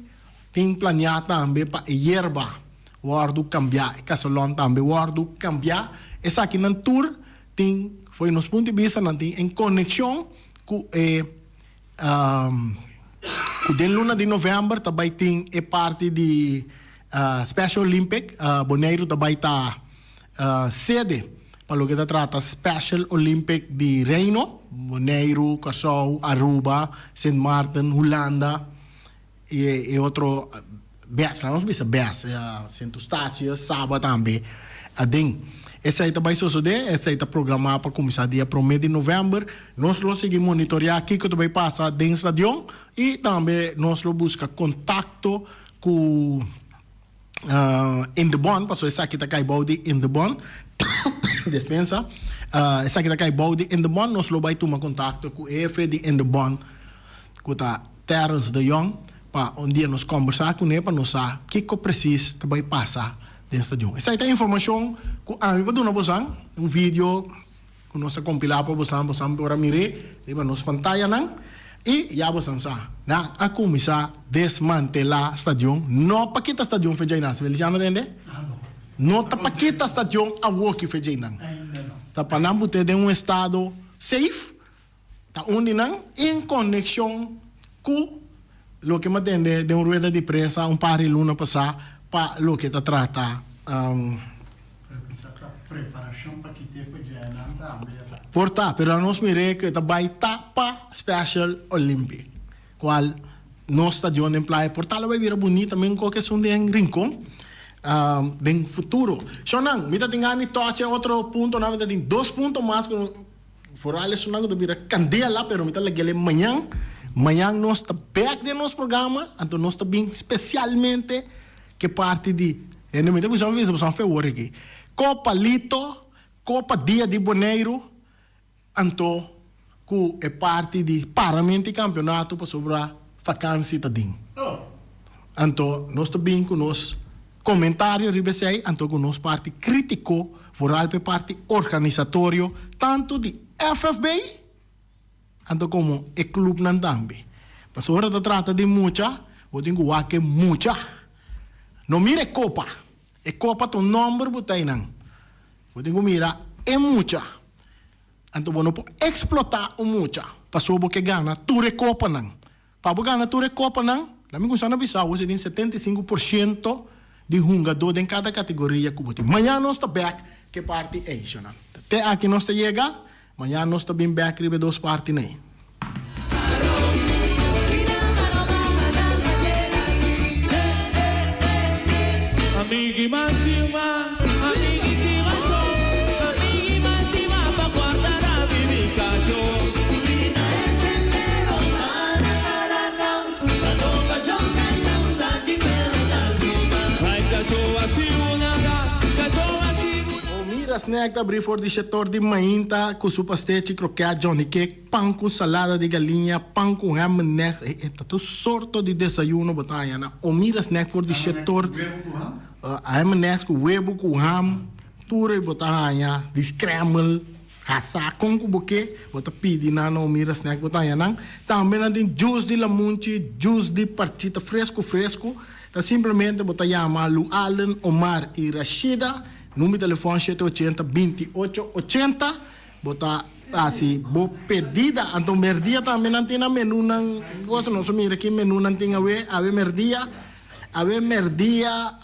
tin planiá tambe pa e yerba Wòrdu kambiá, e kasalòn tambe wòrdu kambiá. Esakinan tur tin, fo'i nos punto di bista, nan tin en konekshon ku e ku den luna di novèmber ta bai tin e parti di Special Olympic. Boneiru ta bai ta sede. pa loke ta trata Special Olympic di Reino, Boneiru, Kòrsou, Aruba, Sint Maarten, Hulanda i e otro bes, laga nos bisa bes, Sint Eustatius, Saba tambe aden. Esei ta bai sosodé, esei ta programá pa kuminsá dia promé di novèmber. Nos lo sigui monitoreá kiko ta bai pasa den stadion i tambe nos lo buska kontakto ku Indebon, pasobra esaki ta kai bou di Indebon, despensa, esaki ta kai bou di Indebon, nos lo bai tuma kontakto ku e hefe di Indebon ku ta Terrence de Jong pa un dia nos kombersá kuné pa nos sa kiko presis ta bai pasa den stadion. Esaki ta informashon ku ami por duna bosan, un video Ku nos a kompilá pa bosan, bosan por a mir'é riba nos pantayanan i ya bosan sa, nan a kuminsá desmantelá stadion, no pa kita stadion fe djainan, si Feliciano tende? No ta pa kita stadion awoki fe djainan, ta pa nan but'é den un estado safe, ta un di nan en konekshon ku loke mi a tende den un rueda di prensa un par di luna pasá pa loke ta trata. Pero kisas ta preparashon pa ki tempu dje nan tambe. Por ta, pero anos mir'é ku e ta bai ta pa Special Olympic, kual nos stadion den Playa por ta lo bai bira bunita men ku esun den Rincon den futuro. Shonnan, mi ta tin gana di tocha e otro puntonan, mi ta tin dos punto mas ku Vooral esunnan ku ta bira kandela, pero mi ta lag'el e mañan. Mañan nos ta bek den nos programa, anto nos ta bin spesialmente ke parti di, hende mi ta bisa bisa boso fe wor aki, Kopa Lito, Kopa Dia di Boneiru, anto ku e parti di paramento di kampionato pasobra fakansi ta den. Anto nos ta bin ku nos komentario riba esei, anto ku nos parti kritiko, vooral pa e parti organisatorio, tantu di FFB anto komo e klupnan tambe. Pasobra ora ta trata di mucha, bo tin ku wak e mucha. No mira e kopa. E kopa ta un nòmber bo ta einan. Bo tin ku mira e mucha. Anto bo no por eksplotá un mucha pasobra bo ke gana tur e kopanan. Pa bo gana tur e kopanan, la mi kuminsá na bisa bo si tin 75% di hungadó den kada kategoria ku bo tin. Mañan nos ta bèk ku e parti ei, shonnan. Te aki nos ta yega, mañan nos ta bin bèk riba e dos partinan ei. Omira Snack ta abri for di shetor di mainta ku su pastechi, kroket, johnny cake, pan ku salada di galiña, pan ku ham en eggs. E e ta tur sorto di desayuno bo ta haña na Omira Snack for di shetor. Ham en eggs ku webu ku ham, tur ei bo ta haña di scramble. Hasa kon ku bo ke, bo ta pidi nan na Omira Snack bo ta haña nan. Tambe nan tin juice di lamunchi, juice di parchita fresku fresku. Ta simplemente bo ta yama Lu Allen, Omar i Rashida, number di telefòn shete ochenta binti ocho ochenta, bo ta hasi bo pedida. Anto merdia tambe nan tin nan menunan, gosa nos a mira ki menu nan tin awe, awe merdia. Awe merdia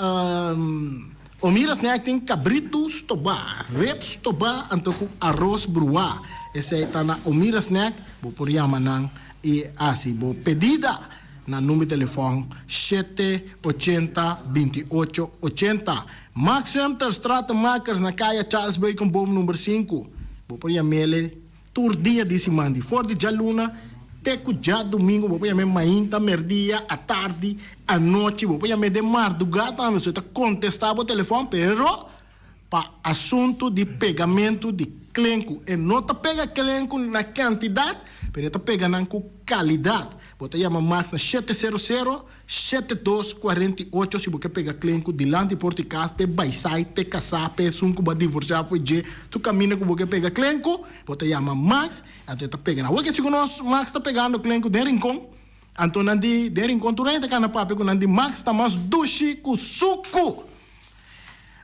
Omira Snack tin kabritu stobá, ribs stobá anto ku aros bruá. Esei ta na Omira Snack, bo por yama nan i hasi bo pedida na number telefòn shete ochenta binti ocho ochenta. Max Sumter Stratenmakers na kaya Charles Beukenboom number sinku. Bo por yam'ele. Tur dia di siman di for di djaluna te ku djadumingu bo por yam'é mainta, merdia, atardi, anochi, bo por yam'é den mardugá tambe, su e ta kontestá bo telefòn, pero pa asuntu di pegamentu di klenku e no ta pega klenku na kantidat, pero e ta pega nan ku kalidat. Bo ta yama Max na shete sero sero, Shete dos kuarenta i ocho si bo ke pega klen ku dilanti por ti kas p'e baisai p'e kasá p'e esun ku bo a divorsiá fo'i dje tur kaminda ku bo ke pega klen ku bo ta yama Max anto e ta pega nan awor ke si ku nos Max ta pegando klen ku den Rincon anto nan di den Rincon tur hende ta kana papia ku nan di Max ta mas dushi ku suku.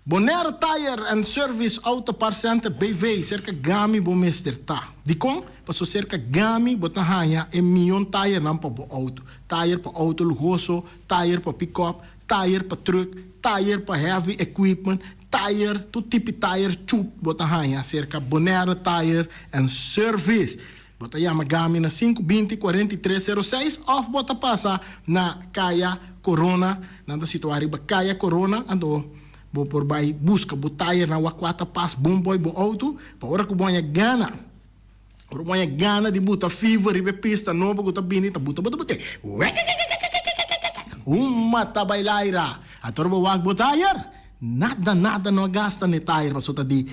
Bonaire Tire and Service Auto Parts Center BV serka Gami bo mester ta. Dikon? Paso serka Gami bo ta haña e mion tayernan pa bo auto. Tayer pa auto luhoso, tayer pa pick-up, Tayer pa truck, tayer pa heavy equipment, tayer, tur tipi tayer chup bo ta haña serka Bonaire Tire and Service. Bo ta yama Gami na sinku binti 43 06 òf bo ta pasa na Kaya Corona, nan ta situá riba Kaya Corona, anto bo por bai buska bo tayernan wak kua ta pas bon poi bo outo pa ora ku bo haña gana. Ora bo haña gana di buta fever riba e pista nobo ku ta bini ta buta buta bute wekekekekekekekekeke huma ta bai laira. Anto ora bo wak bo tayer nada nada no a gasta na e tayer pasobra ta di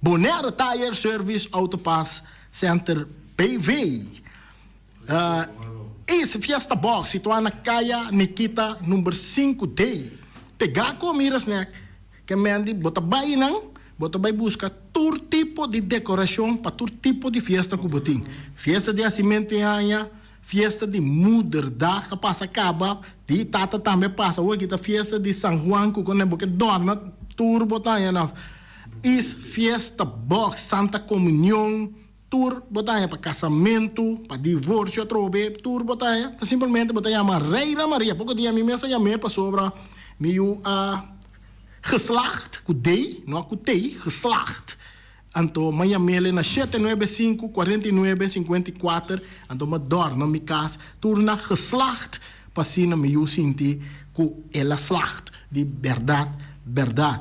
Bonaire Tire Service Auto Parts Center BV. Ace Fiesta Box situá na Kaya Nikita number 5D. Pegá ku Amira Snack. Ke men di bo ta bai nan, bo ta bai buska tur tipo di dekorashon pa tur tipo di fiesta ku bo tin. Fiesta di hasimentu di aña, fiesta di moederdag a pasa kaba, di tata tambe a pasa, awor aki ta fiesta di San Juan ku kone bo ke dòrna tur bo ta haña na Is Fiesta Box, Santa Komunion, tur bo ta haña pa kasamentu, pa divorsio atrobe, tur bo ta haña. Ta simpelmente bo ta yama Reina Maria. Poko dia mi mes a yam'é pasobra mi yu a geslaagd ku D, no ku T, geslaagd. Anto m'a yam'é na shete nuebe sinku, 49, 54, anto m'a dòrna mi kas tur na geslaagd pa asina mi yu sinti ku el a slaagd di bèrdat bèrdat.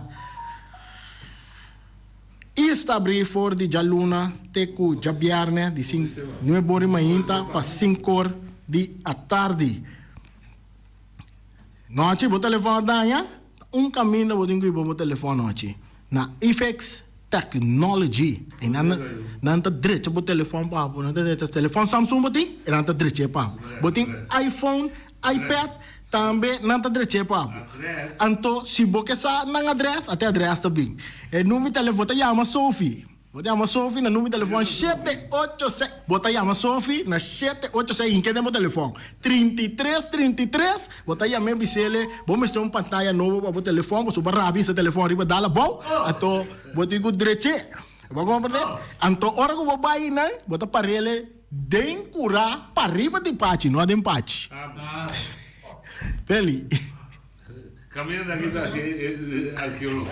I sta abrí for di djaluna te ku djabièrnè di nuebe or di mainta pa sinkor di atardi. Nochi bo telefòn a daña? Ta un kaminda bo tin ku hiba bo telefòn nochi, na Ifix Technology. I nan nan ta drecha bo telefòn pa bo. Nan ta drecha telefòn Samsung bo tin, i nan ta drech'é pa bo. Bo tin iPhone, iPad, Tambe nan ta drech'é pa bo. Anto si bo ke sa nan adrès, ate adrès ta bin. E number di telefòn, bo ta yama Sophie. Bo ta yama Sophie na number di telefòn shete ocho seis. Bo ta yama Sophie na shete ocho seis, hinke den bo telefòn. 33 33, bo ta yam'é bis'el bo mester un pantaya nobo pa bo telefòn, pasobra bo a rabia sa telefòn riba dal abou, anto bo tin ku drech'é. Bo a komprendé? Anto ora ku bo bai nan, bo ta par'el. Den curá pariba di pachi, no aden pachi. Peli. Camina na kisa haci arkeologia.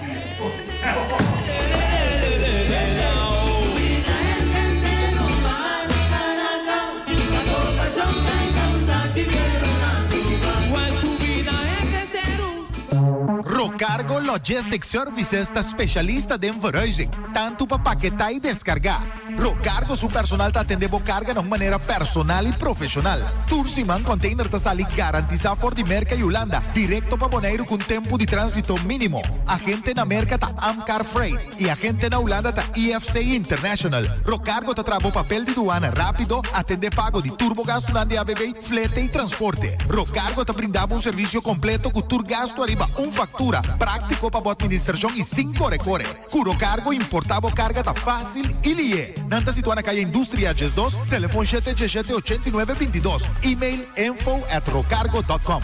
Rocargo Logistics Services ta specialista den verhuizing, tanto pa paketá y descargá. Rocargo su personal ta atendé bo carga na un manera personal y profesional. Tur siman container ta sali garantisa for di Merca y Hulanda directo pa Boneiru cu un tempo di transito minimo. Agente na Merca ta Amcar Freight y agente na Hulanda ta IFC International. Rocargo ta traha bo papel di duana rapido, atendé pago di tur bo gastunan di ABV, flete y transporte. Rocargo ta brinda bo un servicio completo cu tur gasto ariba un factura, practico pa bo administracion y sin core core. Ku Rocargo importá bo karga ta fásil i lié. Nan ta situá na Kaya Industria 12, telefon shete djeshete 89 22, email info at rocargo dot com.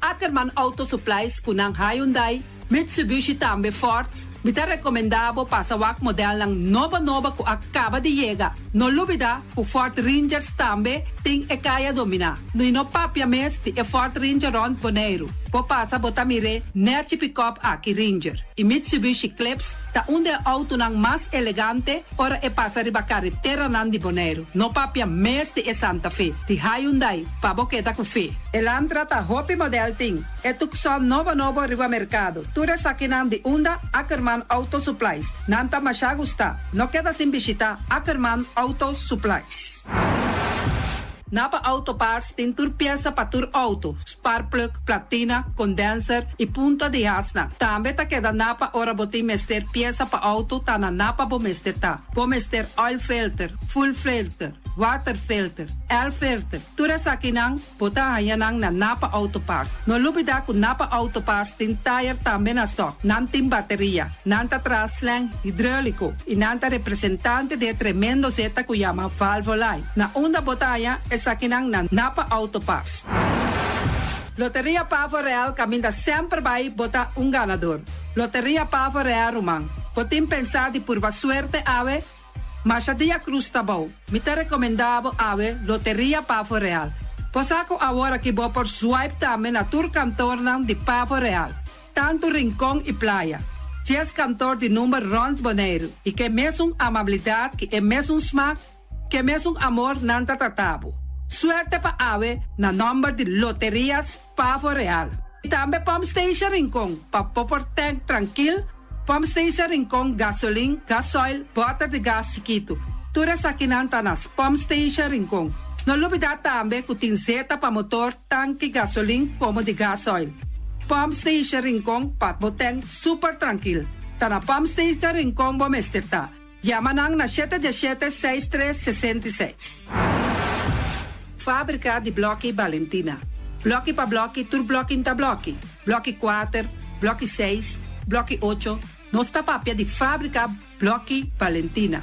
Ackerman Auto Supplies ku nan Hyundai, Mitsubishi tambe Ford. Mi ta rekomendá bo pasa wak modelnan nobo nobo ku a kaba di yega. No lubidá ku Ford Rangers tambe tin e kaya dominá. I no papia mes di e Ford Ranger rònt Boneiru. Bo pasa bo ta mir'é nèchi pikòp aki Ranger i Mitsubishi Eclipse ta un di e outonan mas elegante ora e pasa riba kareteranan di Boneiru. No papia mes di e Santa Fe di Hyundai pa bo keda ku fe. Elantra ta hopi modèl tin e Tucson nobo nobo riba merkado. Tur esakinan di unda Ackerman Auto Supplies. Nan ta masha gustá. No keda sin bishitá Ackerman Auto Supplies. Napa Auto Parts tin tur piesa pa tur auto, sparkplug, platina, condenser y punta di hasnan. Tambe ta keda Napa ora bo tin mester piesa pa auto ta na Napa bo mester ta. Bo mester oil filter, fuel filter, water filter, air filter, tur esakinan Bo ta haña nan na Napa Auto Parts. No lubidá ku Napa Auto Parts tin tayer tambe na stòk. Nan tin bateria. Nan ta traha slang hidróliko i nan ta representante di e tremendo zeta ku yama Valvoline. Na unda bo ta haña esakinan na Napa Auto Parts. Loteria Pavo Real kaminda semper bai bo ta un ganador. Loteria Pavo Real ruman. Bo tin pensá di purba suerte awe? Masha dia Cruz ta bou. Mi ta recomenda bo awe Loteria Pavo Real. Bo sa ku awor aki bo por swipe tambe na tur kantornan di Pavo Real, tantu Rincon i Playa. Dies kantor di number rònt Boneiru i ku e mesun amabilidat ku e mesun smak, ku e mesun amor nan ta trata bo. Suerte pa awe na nòmber di Loterias Pavo Real. I tambe Pump Station Rincon pa bo por tank trankil, Pump Station Rincon gasolin, gasoil, bòter di gas chikitu. Tur esakinan ta na Pump Station Rincon. No lubidá tambe ku tin zeta pa motor, tanki gasolin komo di gasoil. Pump Station Rincon pa bo tank super trankil. Ta na Pump Station Rincon bo mester ta. Yama nan na shete diesshete seis tres 66. Fábrika di blòki Balentina. Blòki pa blòki tur blòki n'ta blòki. Blòki kuater, blòki seis, blòki ocho, nos ta papia di fábrika blòki Balentina.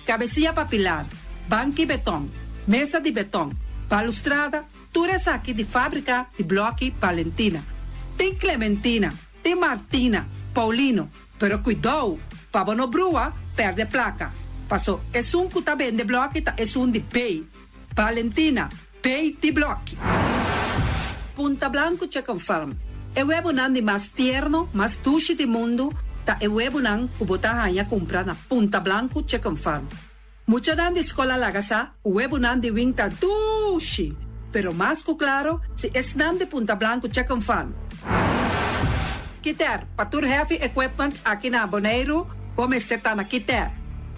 Kabesia pa pilar, banki betòn, mesa di betòn, balustrada, tur esaki di fábrika di blòki Balentina. Tin Clementina, tin Martina, Paulino, Pero kuidou, pa bo no brua, pèrdè plaka. Paso esun ku ta bende blòki ta esun di bei. Valentina, bei di blòki. Punta Blanco Chicken Farm, E webunan di mas tierno, mas dushi di mundu ta e webunan ku bo ta haña kumpra na Punta Blanco Chicken Farm. Muchanan di skol a laga sa ku webunan di wing ta dushi, pero mas ku klaro si esnan di Punta Blanco Chicken Farm. Kiter, pa tur heavy equipment aki na Boneiru, bo mester ta na Kiter.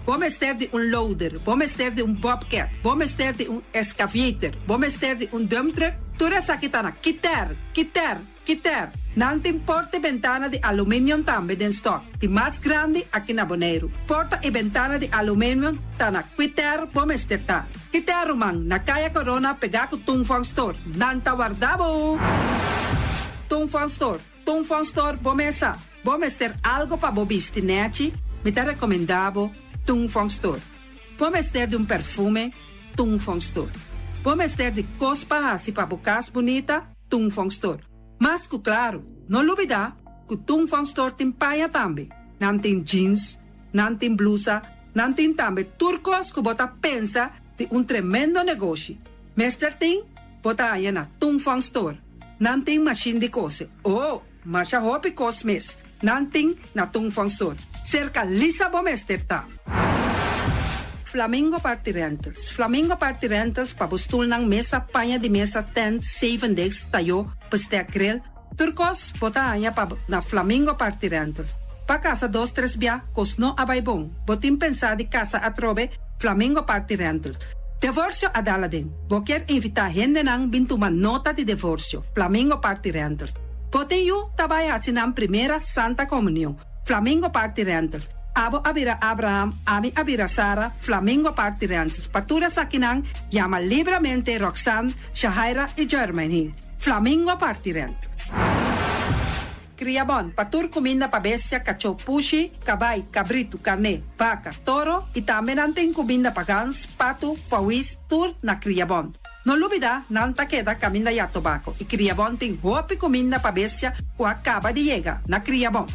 Bo mester di un loader, bo mester di un bobcat, bo mester di un excavator, bo mester di un dump truck, tur esaki ta na Kiter, Kiter. Kiter, nan tin porta i bentana di aluminium tambe den stock, di mas grandi aki na Boneiru. Porta i bentana di aluminium ta na Kwiter bo mester ta. Kiter ruman, na Kaya Corona pegá ku Tung Fong Store. Nan ta warda bo! Tung Fong Store, Tung Fong Store bo mesa. Bo mester algo pa bo bisti nechi, mi ta rekomendá bo Tung Fong Store. Bo mester di un perfume, Tung Fong Store. Bo mester di kos pa hasi pa bo kas bunita, Tung Fong Store. Mas ku klaru, no lubidá ku Tung Fong Store tin paña tambe. Nan tin jeans, nan tin blusa, nan tin tambe tur kos ku bo ta pensa di un tremendo negoshi. Mester tin, bo ta haña na Tung Fong Store. Nan tin mashin di kose. Oh, masha hopi kos mes nan tin na Tung Fong Store. Serka Lisa bo mester ta. Flamingo Party Rentals Flamingo Party Rentals pa bo stulnan, mesa, paña di mesa, tent, zeven deks, tayó, bestek, grill, tur kos bo ta haña pa na Flamingo Party Rentals. Pa kasa dos tres bia kos no a bai bon, bo tin pensá di kasa atrobe, Flamingo Party Rentals. Devorsio a dal aden, bo kier invitá hendenan bin tuma nota di devorsio, Flamingo Party Rentals. Bo tin yu ta bai hasi nan primera Santa Komunion, Flamingo Party Rentals. Abo a bira Abraham, ami a bira Sara, Flamingo Party Rentals. Pa tur esakinan, yama libramente Roxanne, Shahaira i Jermaine. Flamingo Party Rentals. Kriabon, pa tur kuminda pa bestia, kachó, pushi, kabai, kabritu, karné, baka, toro i tambe nan tin kuminda pa gans, patu, pawis, tur na Kriabon. No lubida, nan ta keda kaminda ya tobako i Kriabon tin hopi kuminda pa bestia ku a kaba di yega na Kriabon.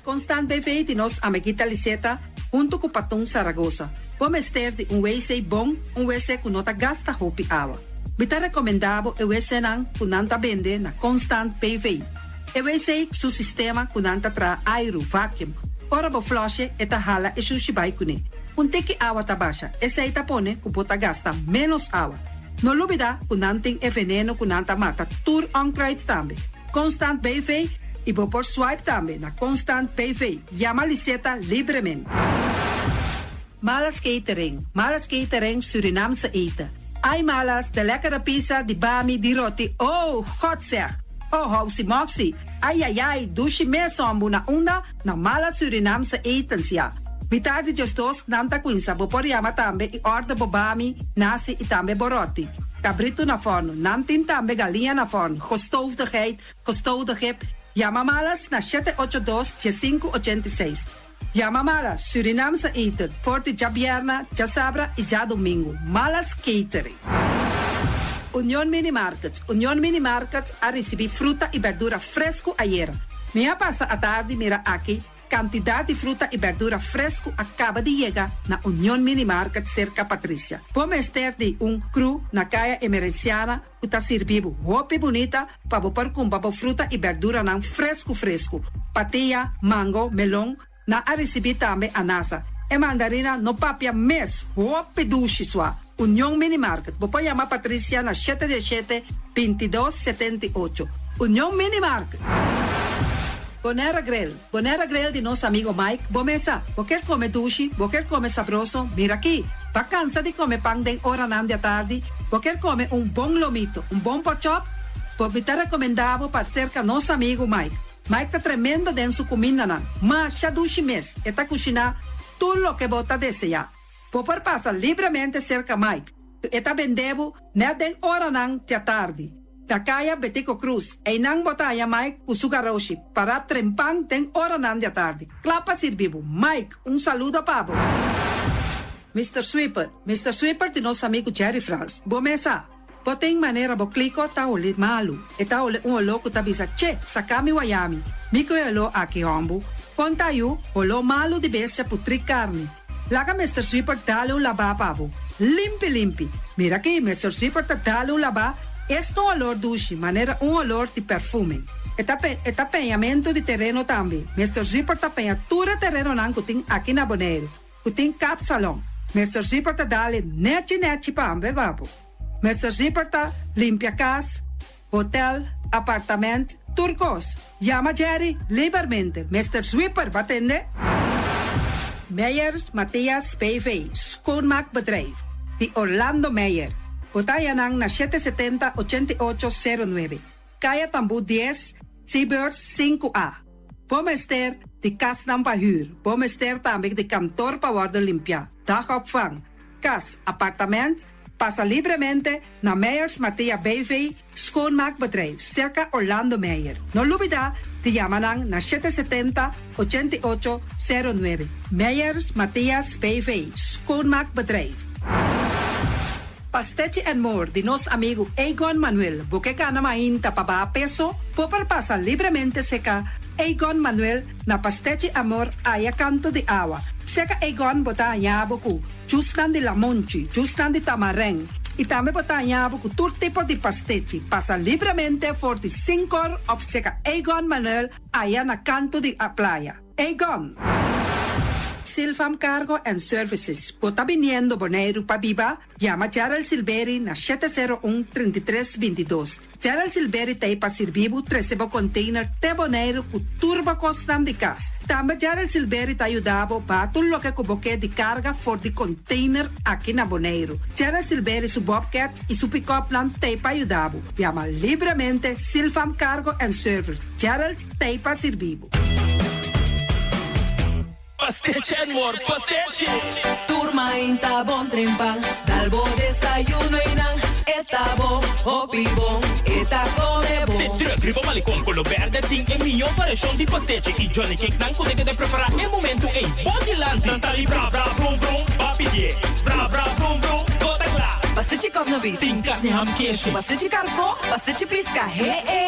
Constant BV di nos amiguita Liseta huntu ku Patun Saragosa. Bo mester di un wc bon, un wc ku no ta gasta hopi awa. Mi ta rekomendá bo e wcnan ku nan ta bende na Constant BV. E wc su sistema ku nan ta traha airu, vacuum. Ora bo flush'e e ta hala e shushi bai kuné. Un tiki awa ta basha, esei ta pone ku bo ta gasta ménos awa. No lubidá ku nan tin e veneno ku nan ta mata tur onkruid tambe. Constant BV i bo por swipe tambe na Constant BV. Yama Liseta libremente. Malas Catering, Malas Catering Surinaamse eten. Ai Malas, de lekkere pizza, di bami, di roti, oh, God zeg! Oh, housi moxi, ai ai ai, dushi mes hombu na unda? Na Malas Surinaamse etens, ya. Mitar di djesdos nan ta cuinsa, bo por yama tambe y order bo bami, nasi y tambe bo roti. Cabrito na forno, nan tin tambe galiña na forno, gestoofde geit, gestoofde gip. Yama Malas na shete ocho dos, diesinku ochenta i seis. Yama Malas Surinaamse eten for di djabierna, djasabra y djadomingo. Malas Catering. Union Mini Market Union Mini Market a ricibi fruta y berdura fresco ayera. Mi a pasa atardi mira aki. Kantidat di fruta i bèrdura fresku a kaba di yega na Union Mini Market serka Patricia. Bo mester di un kru na Kaya Emerenciana ku ta sirbi bo hopi bunita pa bo por kumpra bo fruta i bèrduranan fresku fresku. Patia, mango, melon, nan a risibí tambe anasa. E mandarina no papia mes, hopi dushi sua. Union Mini Market, bo por yama Patricia na shete diesshete, bintidos, setenti'ocho. Union Mini Market! Bonera Grill, Bonera Grill di nos amigo Mike, bo mesa, bo kier come dushi, bo kier come sabroso, mira aki! Ba cansa di come pan den oranan di atardi, bo kier come un bon lomito, un bon porkchop? Bo mi ta recomenda bo pa cerca nos amigo Mike. Mike ta tremendo den su cumindanan, masha dushi mes, e ta cushina tur loke bo ta desea. Bo por pasa libremente serka Mike, ku e ta bende bo nèt den oranan djatardi. Na kaya Betico Cruz, einan bo ta haña Mike ku su garoshi pará trempan den oranan djatardi, kla pa sirbi bo. Mike, un saludo pa bo! Mister Sweeper, Mister Sweeper di nos amigu Jerry Frans. Bo mesa! Bo tin manera bo kliko ta holi malu. E ta holi un oló ku ta bisa, Che, saka mi wayami. Mi ku e oló aki hòmbu. Kon ta yu, holó malu di bestia putrí karni. Laga Mister Sweeper dale un labá pa bo. Limpi limpi. Mira aki, Mister Sweeper ta dale un labá, esta un olor dushi, manera un olor di perfume. E ta e ta peñamentu di tereno tambe. Mister Sweeper ta peña tur e terenonan ku tin aki na Boneiru. Ku tin kapsalon. Mister Zipper ta dale nechi nechi pa ambe babo. Mister Zipper ta limpia kas, hotel, apartament, tur kos. Yama Jerry libermente. Mister Zwipper ba tende? Meyers Mathias BV, Schoonmaakbedrijf, di Orlando Meyer. Bo ta haña nan na 770 88 09, Kaya Tambú 10, Seabirds 5 A. Bo mester di kasnan pa hür. Bo mester tambe di kantor pa wòrdu limpiá, dagopvang, kas, apartament. Pasa libremente na Meyers Mathea BV Schoonmaakbedrijf, serka Orlando Meyer. No lubidá di yama nan na 770, 88, 09. Meyers Mathias BV Schoonmaakbedrijf. Pastechi and More di nos amigu Egon Manuel. Bo ke gana mainta pa baha peso? Bo por pasa libremente seka Egon Manuel na Pastechi Amor aya kanto di awa. Seka Egon bo ta haña bo ku jusnan di lamonchi, jusnan di tamarèn i tambe bo ta haña bo ku tur tipo di pastechi. Pasa libremente for di sinkor òf seka Egon Manuel aya na kanto di playa. Egon! Silfam Cargo and Services, bo ta biniendo Boneiru pa biba? Yama Gerald Silberi na 701 33 22. Gerald Silberi ta ei pa sirbi bo trese bo container te Boneiru ku tur bo kosnan di kas. Tambe Gerald Silberi ta yuda bo baha tur loke ku bo ke di karga for di container aki na Boneiru. Gerald Silberi su bobcat i su pick-upnan ta ei pa yuda bo. Yama libremente Silfam Cargo and Service. Gerald ta ei pa sirbi bo. Pastechi and more, pastechi! Tur mainta bon trempan, dal bo desayuno y nan e ta bo hopi bon, e ta come bon. De truck riba Malecon Colo Berde tin e mihó variashon di pastechi y Johnny Cake nan cu ta keda prepara e momento ey bo dilanti. Nan ta di vra vra vrum vrum, ba pidié. Vra vra vrum vrum, bo ta cla. Pastechi cosna beef. Tin carni ham keshi. Pastechi carco, pastechi pisca, he e.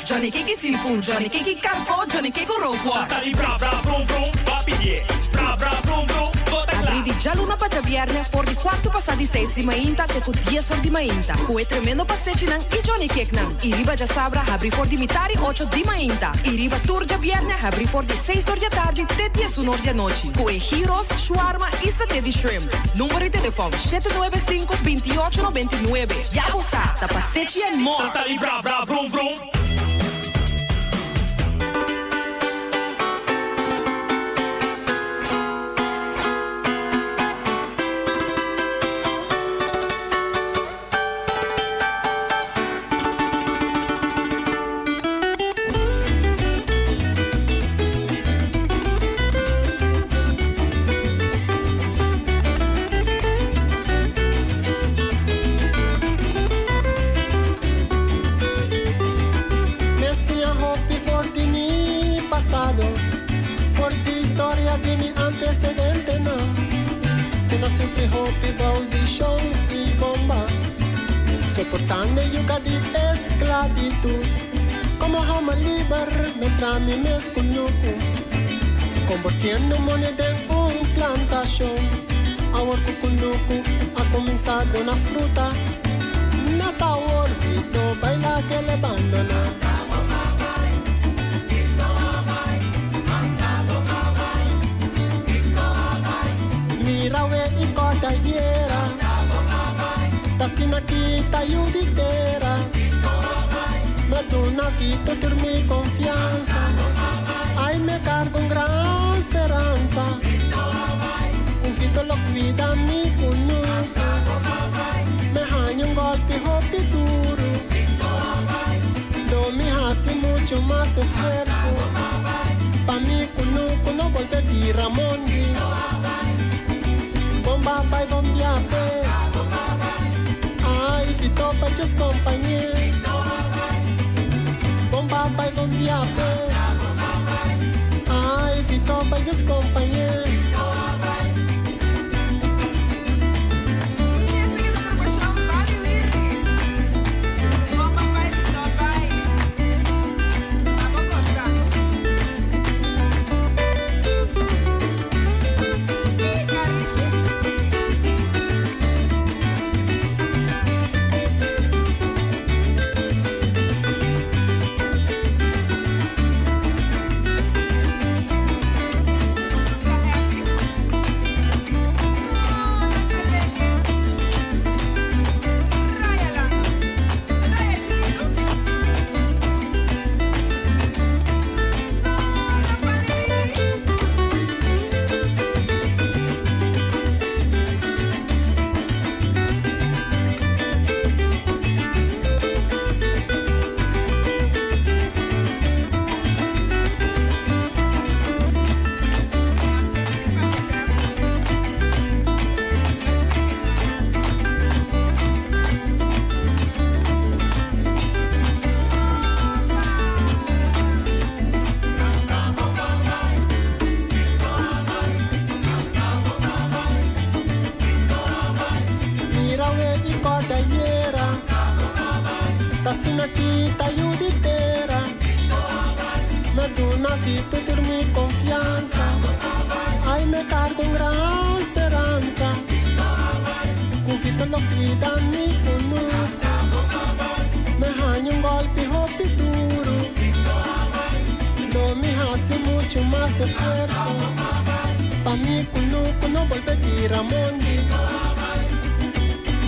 Johnny Cake seafood, Johnny Cake karko, Johnny Cake rookworst. Ta di bra bra vrum vrum, ba pidié. Bra bra vrum vrum, bo ta kla. Abrí di djaluna pa djabièrnè for di kuartu pasá di seis di mainta te ku dies or di mainta ku e tremendo pastechinan i Johnny Cakenan. I riba djasabra habrí for di mitar i ocho di mainta. I riba tur djabièrnè habrí for di seis or di atardi te diesun or di anochi ku e gyros, shawarma i saté di shrimp. Number di telefòn, 795 28 99. Ya bo sa, ta pastechi and more! Ta di vra vra vrum vrum. Mi siña hopi for di mi pasado, for di historia di mi antecedentenan. Ku nan sufri hopi bou di shon i bomba, soportando e yuga di esclavitud. Como hòmber liber, no tra mi mes kunuku. Kombertiendo mondi den un plantashon. Awor ku kunuku a kuminsá duna fruta. Nèt awor Vito bai lag'el bandoná. Mira awe i kòrda ayera. Ta asina ki ta yu di tera. Mi a duna Vito tur mi konfiansa. Ai mi a karga un gran speransa. Ku Vito lo kuida mi kunuku. Mi a haña un gòlpi hopi duru. Lo mi hasi muchu mas esfuerso. Pa mi kunuku no bolbe bira mondi. Bon bai bon biahe. Ai Vito pa djis kompañé. Bon bai bon biahe. Ai Vito pa djis kompañé. Mira awe i kòrda ayera. Ta asina ki ta yu di tera. Mi a duna Vito tur mi konfiansa. Ai mi a karga un gran speransa. Ku Vito lo kuida mi kunuku. Mi a haña un gòlpi hopi duru. Lo mi hasi muchu mas esfuerso. Pa mi kunuku no bolbe bira mondi.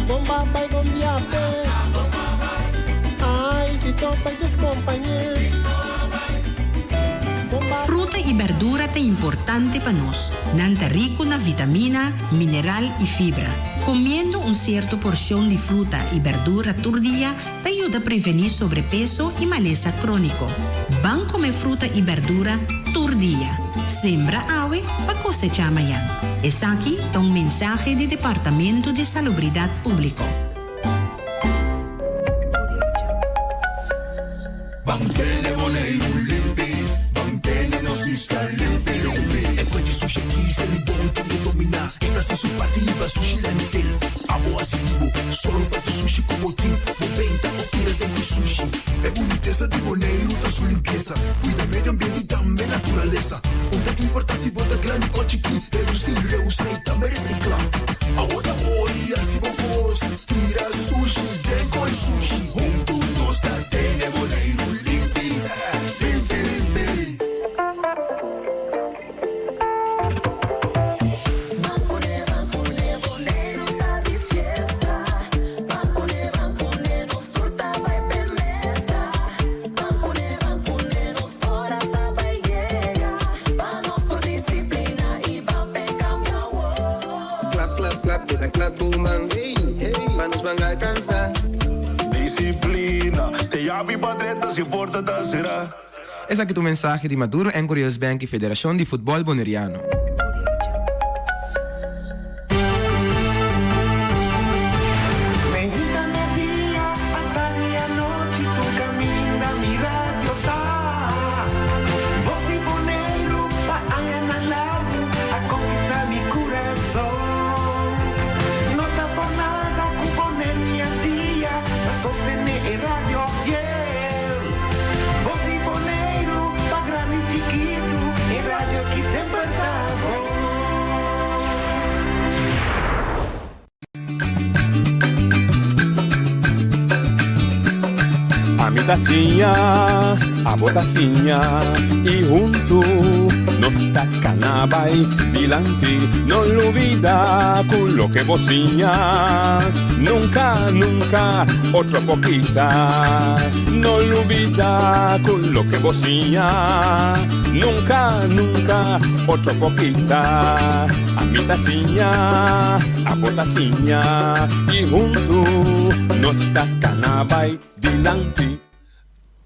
Bon bai bon biahe. Ai Vito pa djis kompañé. Fruta i berdura ta importante pa nos. Nan ta riku na vitamina, mineral i fibra. Komiendo un sierto porshon di fruta i berdura tur dia ta yuda prevení sobrepeso i malesa króniko. Ban kome fruta i berdura tur dia. Sembra awe pa kosechá mañan. Esaki ta un mensahe di Departamento di Salubridat Públiko. Ban tene Boneiru limpi, ban tene nos isla limpi limpi. E fuente sushi aki Selibon tin ku dominá. E ta hasi su parti liba sushi landfill. Abo hasi di bo, sòru pa tur sushi ku bo tin. Bo benta o tira den ku sushi. E bunitesa di Boneiru ta su limpiesa. Kuida medio ambiente i tambe naturalesa. Un ta importá si bo ta grandi o chikí, redusí, reusá i tambe resiklá. Abo ta hori hasi bo kos, tira sushi den koi sushi. Huntu nos ta tene Boneiru limpi, limpi limpi. Klap klap klap te ta klap bo man Pa nos ban alcansa. Disciplina te yabi pa drenta si porta ta sera. Esaki ta un mensahe di Maduro en Curios Bank y Federacion di Futbol Boneriano. Meinta merdia, atardi anochi tur caminda mi radio ta. Bos di Boneiru pa añanan largu a conquista mi curason. No ta por nada cu Boneiru y Antia ta sostene e radio fiel. Bos di Boneiru pa grandi y chikitu, e radio ki semper. ta siña, abo ta siña y hunto nos ta cana bay dilanti. No lubida cu loke bo siña nunca, nunca otro por kita. No lubida cu loke bo siña nunca, nunca otro por kita. Ami ta siña, abo ta siña y hunto nos ta cana bay dilanti.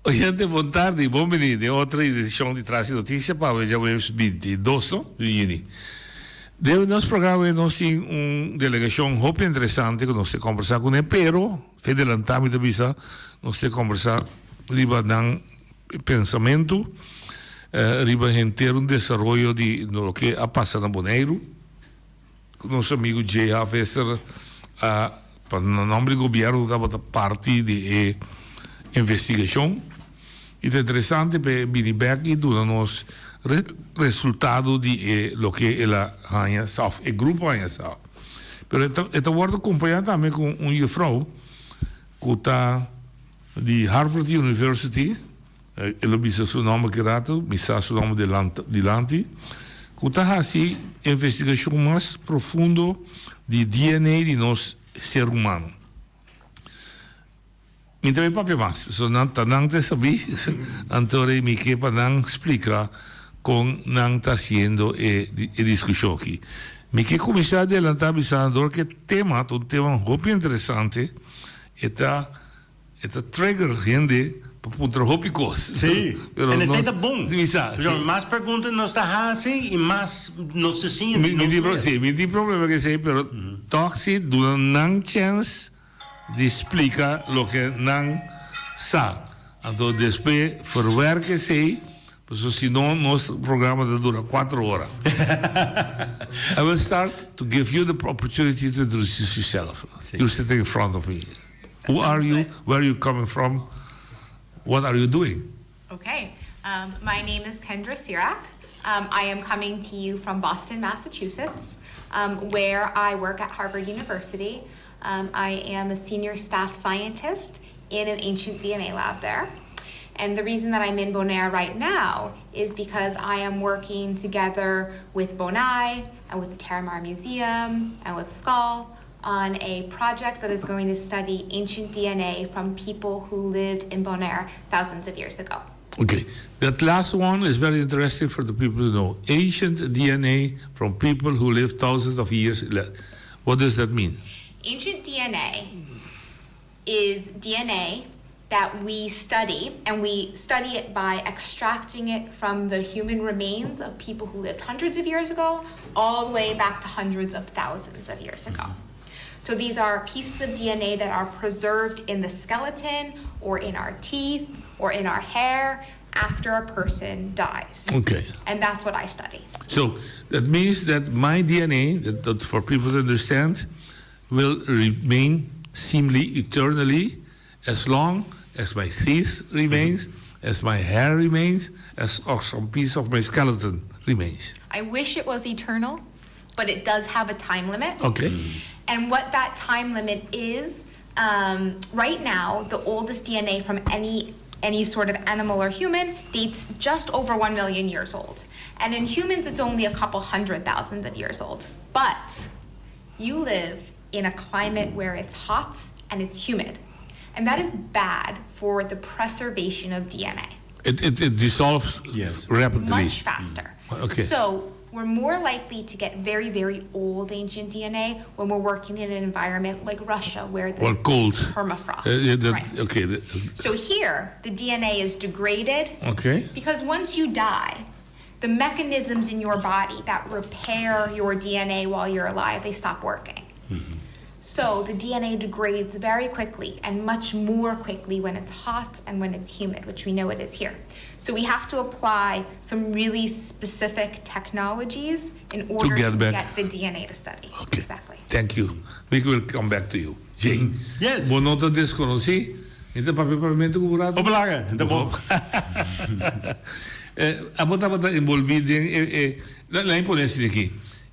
Oyente bon tardi, bon bini den otro edicion di Tras di Noticia pa awe djaweps 22 no di juni. Den nos programa awe nos tin un delegacion hopi interesante cu nos ta combersa cune pero fe delanta mi ta bisa nos ta combersa riba nan pensamento riba henter un desaroyo di loke a pasa na Boneiru. Nos amigo JH. Visser a pa na nomber di gobierno tabata parti di e investigacion y ta interesante pa e bini bek y duna nos resultado di e loke el a haña sa of e grupo a haña sa. Pero e ta e ta wordo acompaña tambe cu un juffrouw cu ta di Harvard University. E lo bisa su nomber ki rato, mi sa su nomber dilanti, cu ta haci investigacion mas profundo di DNA di nos ser humano. Mi ta bay papia mas, pasobra nan ta nan ta sabi, anto rei mi ke pa nan splica con nan ta haciendo e discusion aki. Mi ke cuminsa adelanta bisando dor cu e tema ta un tema hopi interesante, e ta. E ta trigger hende pa puntra hopi kos. Sí, Pero en esei nos ta bon. Mi sa. Pasobra mas pregunta nos ta hasi i mas nos ta siña Mi di mi nos tin pro mes. sí, mi tin problema ku esei, pero tòg si duna nan chèns di splika loke nan sa. Anto despues verwerk esei, pasobra si no nos programa ta dura kuater ora. I will start to give you the opportunity to introduce yourself. You're sitting in front of me. Who are you? Where are you coming from? What are you doing? Okay. Um, my name is Kendra Sirak. Um, I am coming to you from Boston, Massachusetts, um, where I work at Harvard University. Um, I am a senior staff scientist in an ancient DNA lab there. And the reason that I'm in Bonaire right now is because I am working together with Bonai and with the Terramar Museum and with Skull on a project that is going to study ancient DNA from people who lived in Bonaire thousands of years ago. Okay, that last one is very interesting for the people to know. Ancient DNA from people who lived thousands of years. What does that mean? Ancient DNA is DNA that we study, and we study it by extracting it from the human remains of people who lived hundreds of years ago, all the way back to hundreds of thousands of years ago. So these are pieces of DNA that are preserved in the skeleton or in our teeth or in our hair after a person dies. Okay. And that's what I study. So that means that my DNA, that, that for people to understand, will remain seemingly eternally as long as my teeth remains, as my hair remains, as or some piece of my skeleton remains. I wish it was eternal, but it does have a time limit. Okay. And what that time limit is, um, right now, the oldest DNA from any any sort of animal or human dates just over 1 million years old. And in humans, it's only a couple hundred thousands of years old. But you live in a climate where it's hot and it's humid. And that is bad for the preservation of DNA. It, it, it dissolves yes. rapidly. Much faster. Okay. So we're more likely to get very, very old ancient DNA when we're working in an environment like Russia where the cold. permafrost. Uh, the, right. Okay. So here, the DNA is degraded. Okay. Because once you die, the mechanisms in your body that repair your DNA while you're alive, they stop working. Mm-hmm. So the DNA degrades very quickly and much more quickly when it's hot and when it's humid, which we know it is here. So we have to apply some really specific technologies in order to get, to back. get the DNA to study. Okay. Exactly. Thank you. We will come back to you. Jay. Yes. Bo no ta deskonosí. Mi ta papia papiamentu ku bo rato. Opelaga, ta bon. Abo tabata enbolbí den e e laat mi pone asina aki.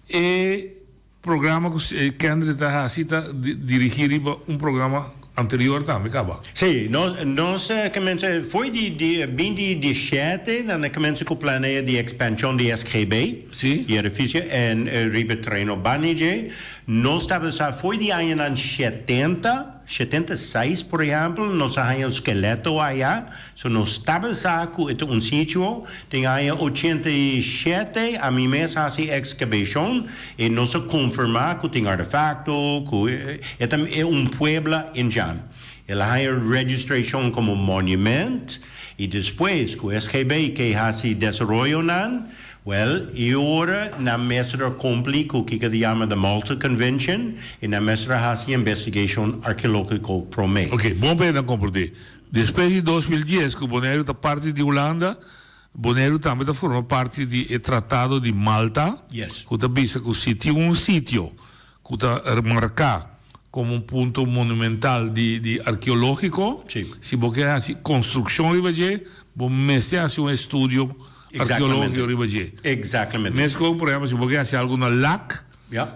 E programa ku Kendry ta hasi ta dirigí riba un programa. anterior tambe kaba. Sí, nos nos a kuminsá for di di binti diesshete nan a kuminsá ku planea di ekspanshon di SGB, di edifisio en riba tereno banda dje. Nos tabata sa for di añanan shetenta, 76 por ehèmpel, nos a haña un skeleto aya. So nos tabata sa ku e ta un sitio. Den aña 87 ami mes hasi ekskabashon i nos a konfirmá ku tin artefakto, ku e ta un puebla indjan. El a haña registrashon komo monument i despues ku SGB ke hasi desaroyonan, wèl e ora nan mester a kumpli ku kiko ta yama de Malta Convention i nan mester a hasi investigashon arkeológiko promé. Oké, bon pa e nan komprendé. Despues di 2010 ku Boneiru ta parti di Hulanda, Boneiru tambe ta forma parti di e Tratado di Malta, ku ta bisa ku si tin un sitio ku ta marká komo un punto monumental di di arkeológiko, si bo ke hasi konstrukshon riba dje, bo mester hasi un estudio arkeológiko riba dje. Meskos por ehèmpel si bo ke hasi algu na Lak,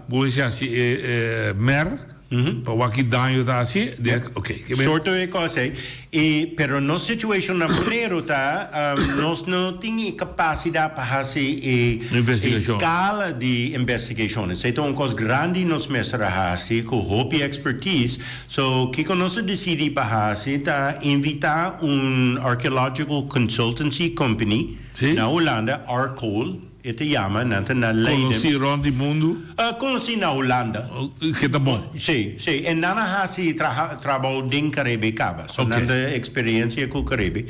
Bo mester hasi e mer pa wak ki daño ta hasi. Ok. Sorto e kos ei. E pero nos situation na Boneiru ta nos no tin e kapasidat pa hasi e eskala di investigashon. Esei ta un kos grandi nos mester a hasi ku hopi expertise. So kiko nos a disidi pa hasi ta invita un archeological consultancy company na Hulanda, Arcole. E ta yama, nan ta na Leiden. Konosí rònt di mundu? Konosí na Hulanda. Ke ta bon. Sí, sí. E nan a hasi trabou den Karibe kaba. So nan ta eksperensia ku Karibe.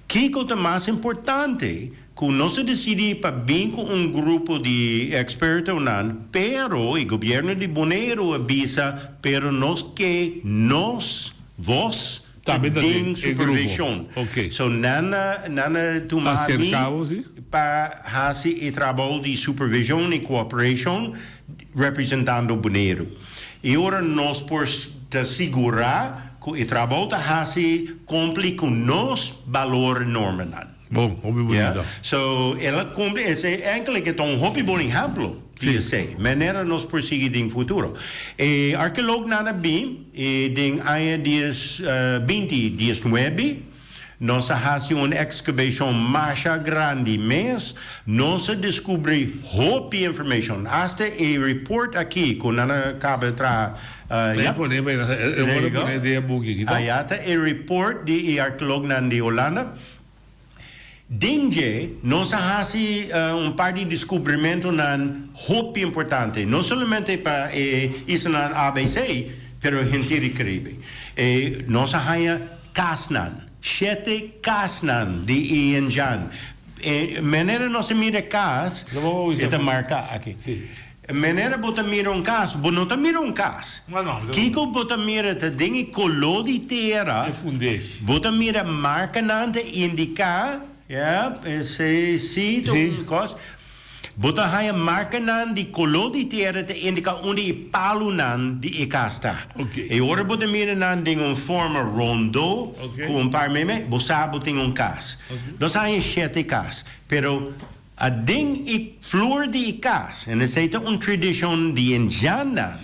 Kiko ta mas importante, ku nos a disidí pa bin ku un grupo di ekspertonan, pero e gobièrnu di Boneiru a bisa, pero nos ke nos vos Tambe ta den den e grupo. supervision. Ok. So nan a nan a tuma mi Acerca bo, si. pa hasi e trabou di supervision y cooperation representando Boneiru. Y ora nos por ta sigura cu e trabou ta hasi cumpli cu nos balor normanan. Bon, hopi Ya. bunita. So el a cumpli, esey enkele ke ta un hopi bon ehemplo di esey, manera nos por sigui den futuro. E arkeolognan a bin y den aña dies binti diesnuebe nos a haci un excavacion masha grandi mes, nos a descubri hopi informacion, hasta e report aki cu nan a caba traha, E pone bay na, e worde pone den e buki aki, to? Aya ta e report di e arkeolognan di Holanda. Den dje, nos a hasi un par di deskubrimentunan hopi importante, no solamente pa e islanan ABC, pero henter di Karibe. E nos a haña kasnan, shete kasnan di e indjan. E manera nos a mira kas, e ta marka aki. Manera bo ta mira un kas, bo no ta mira un kas. Kiko bo ta mira ta den e koló di tera, bo ta mira markanan ta indiká, ya, esei si ta un kos. Bo ta haña markanan di koló di tera ta indiká unda e palunan di e kas ta. E ora bo ta mira nan den un forma rondó ku un par meme, bo sa bo tin un kas. Nos a haña shete kas, pero. A Den e flor di e kas, en esei ta un tradishon di indjannan,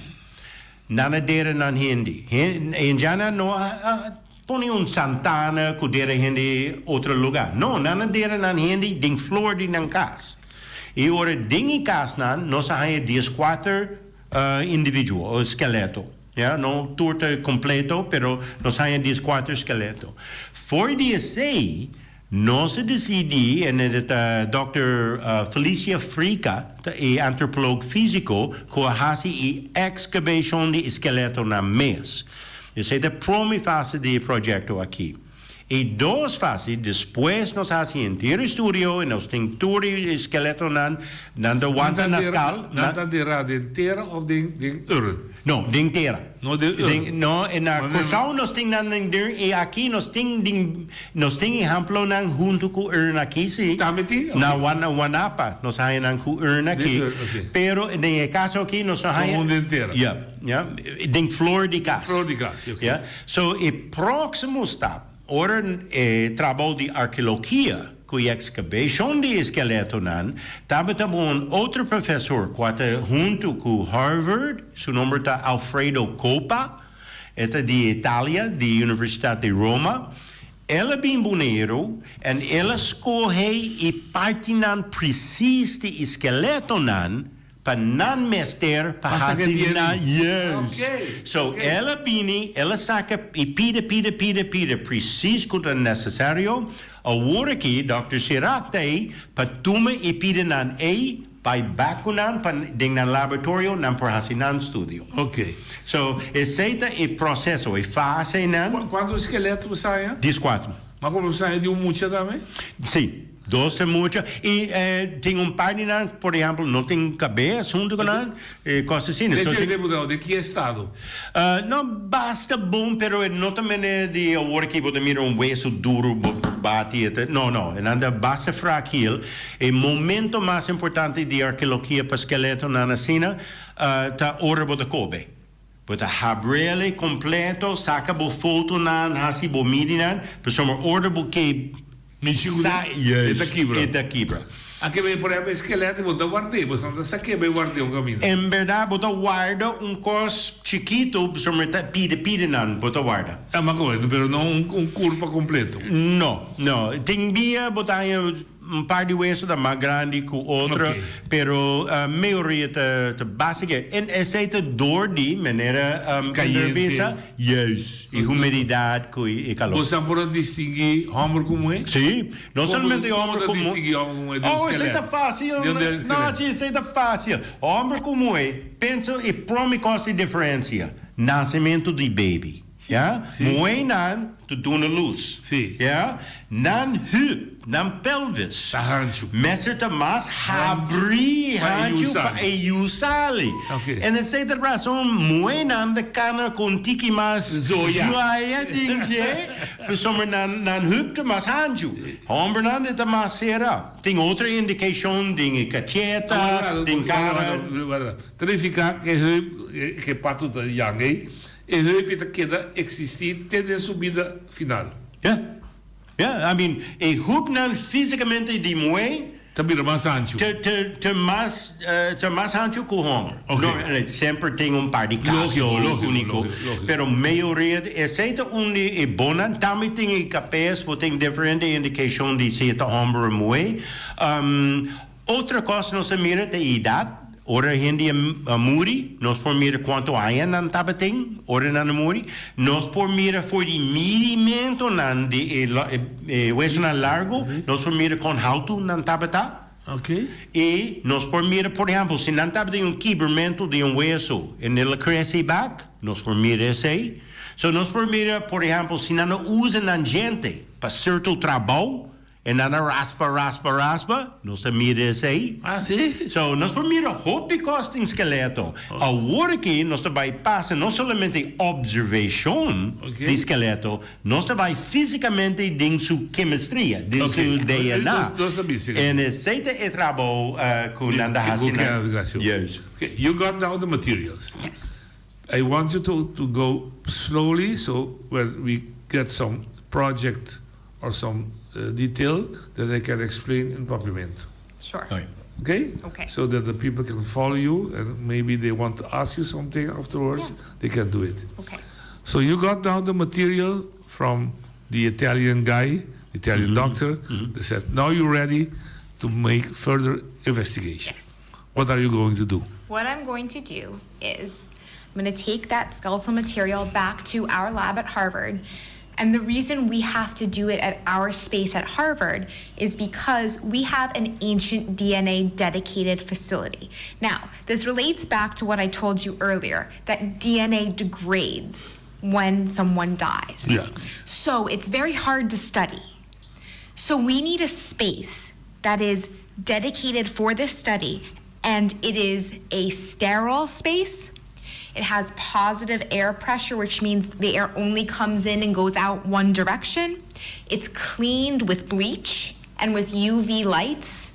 nan a dera nan hende. E indjannan no a pone un santana ku dera hende otro lugá. No, nan a dera nan hende den flor di nan kas. I ora den e kasnan nos a haña dieskuater individuo, skeleto. Ya, no tur ta kompleto, pero nos haña dieskuater skeleto. For di esei Nos a disidí, en e ta dòkter Felicia Frika, ta e antropolog físiko ku a hasi e ekskabashon di e skeletonan mes. Esei ta e prome fase di e proyekto aki. E dos fase, despues nos hasi henter e studio i nos tin tur e skeletonan, nan ta wanta na skal. Nan ta derá den tera òf den urn? No, den tera. No den urn. Den, no, na Kòrsou nos tin nan den urn i aki nos tin den, nos tin ehemplonan huntu ku urn aki si. Tambe tin? Na Wanapa nos haña nan ku urn aki. Den urn, oké. Pero den e kaso aki nos no haña. Gewoon den tera. Ja, ja, den flor di kas. Flor di kas, oké. Ja, so e próksimo stap, ora e trabou di arkeologia ku e ekskabashon di e skeletonan, tabata bo un otro profesor ku a ta huntu ku Harvard, su nomber ta Alfredo Copa. E ta di Italia, di Universitat di Roma. El a bin Boneiru en el a skohe e partinan precies di e skeletonan pa nan mester pa hasi nan, yes. So el a bini, el a saka e pida, pida, pida, pida precies ku ta nesesario. Awor aki Dòkter Sirac ta ei pa tuma e pidanan ei bai bak ku nan pa den nan laboratorio nan por hasi nan studio. So esei ta e proseso, e fasenan. Kuantu skeleto bo sa haña? Dieskuater. Ma komo bo sa haña di un mucha tambe? Si. Dos ta mucha y tin un par di nan, por ehempel, no tin cabes hunto cu nan, cos asina. Deci el diputado, di ki estado? No, basta bon, pero e no ta mene di awor aki bo ta mira un weso duro bo bati, e ta, no, no, e nan ta basta fragil. E momento mas importante di arkeologia pa skeletonan asina ta ora bo ta kobe. Bo ta habriel completo, saca bo fotonan, haci bo midinan, pasobra ora bo ke sa, E ta kibra. E ta kibra. A kebe, por ehempel, e skeleto bo ta ward'é, bo no ta sa kebe ward'é un kaminda. En berdad bo ta warda un kos chikito, pasobra ta pida pidanan bo ta warda. Ah, ma koe, pero no un kurpa completo. No, no. Tin bia bo ta haña Un par di weso ta mas grandi ku otro, pero mayoria ta ta básiko. En esei ta dor di manera Kayente. bisa, juist, e humididat ku e kalor. Bo sa por a distinguí hòmber ku muhé? Sí, no solamente hòmber ku muhé. Komo ta distinguí hòmber ku muhé di un Oh, esei ta skelet? fásil. Di un skelet. No, chi, esei ta fásil. Hòmber ku muhé, pensa e prome kos di diferensia, nasementu di baby. Ya, muhénan ta duna lus. Ya, nan heup, nan pelvis. Ta hanchu. Mester ta mas habrí, hanchu pa e yu sali. En esei ta rason muhénan ta kana ku un tiki mas zoya den dje, pasobra nan nan heup ta mas hanchu. Hòmbernan e ta mas será. Tin otro indikashon den e kacheta, den kara. Ta nifiká ku e heup, ku e patu ta yang ei. E heup ta keda eksistí te den su bida final. Ja. Ja, I mean, e heupnan físikamente di muhé. Ta bira mas hanchu. Ta, ta, ta mas, ta mas hanchu ku hòmber. Oké. No, semper tin un par di kaso Lógiko, lógiko, úniko. lógiko, lógiko. Pero mayoria, esei ta un di e bonnan. Tambe tin e kabes, bo tin diferente indikashon di si e ta hòmber o muhé. Otro kos nos a mira ta e edat. Ora hende a muri, nos por mira kuantu aña nan tabatin ora nan a muri. Nos por mira for di midimentonan di e wesonan largu, nos por mira kon haltu nan tabata. I nos por mira, por ehèmpel, si nan tabatin un kibramentu di un weso en el a krese bak, nos por mira esei. So nos por mira, por ehèmpel, si nan a usa nan djente pa sierto trabou, E nan a raspa, raspa, raspa, nos ta mira esei. Ah, si? So, nos por mira hopi kos den skeleto. Awor aki nos ta bai pasa no solamente observashon di skeleto, nos ta bai físikamente den su kemistria, den su DNA. Nos ta bisa. En esei ta e trabou ku nan ta hasi nan. Juist. Okay, you got now the materials. Yes. I want you to to go slowly so when we get some project or some detail that I can explain in Papiamento. Sure. Okay? Okay. So that the people can follow you and maybe they want to ask you something afterwards, Yeah. they can do it. Okay. So you got now the material from the Italian guy, Italian doctor. They said, now you're ready to make further investigation. Yes. What are you going to do? What I'm going to do is I'm going to take that skeletal material back to our lab at Harvard. And the reason we have to do it at our space at Harvard is because we have an ancient DNA dedicated facility. Now, this relates back to what I told you earlier that DNA degrades when someone dies. Yes. So it's very hard to study. So we need a space that is dedicated for this study, and it is a sterile space. It has positive air pressure, which means the air only comes in and goes out one direction. It's cleaned with bleach and with UV lights,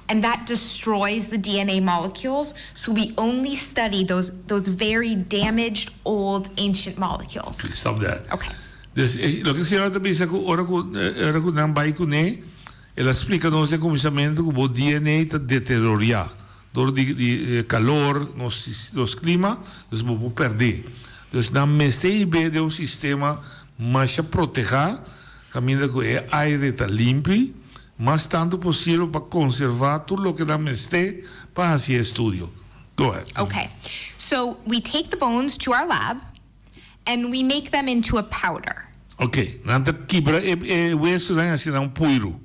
and that destroys the DNA molecules. So we only study those those very damaged, old, ancient molecules. Stop that. Okay. Dus eh, loke e señora ta bisa ku ora ku eh, ora ku nan bai kuné, el a splika nos den kuminsamentu ku bo DNA ta deterioriá dor di di kalor, nos nos klima, dus bo por pèrdè. Dus nan mester hib'é den un sistema masha protehá, kaminda ku e aire ta limpi, mas tantu posibel pa konservá tur loke nan mester pa hasi e estudio. Go ahead. Okay. So we take the bones to our lab and we make them into a powder. Okay, nan ta kibra e e wesunan i hasi nan un puiru.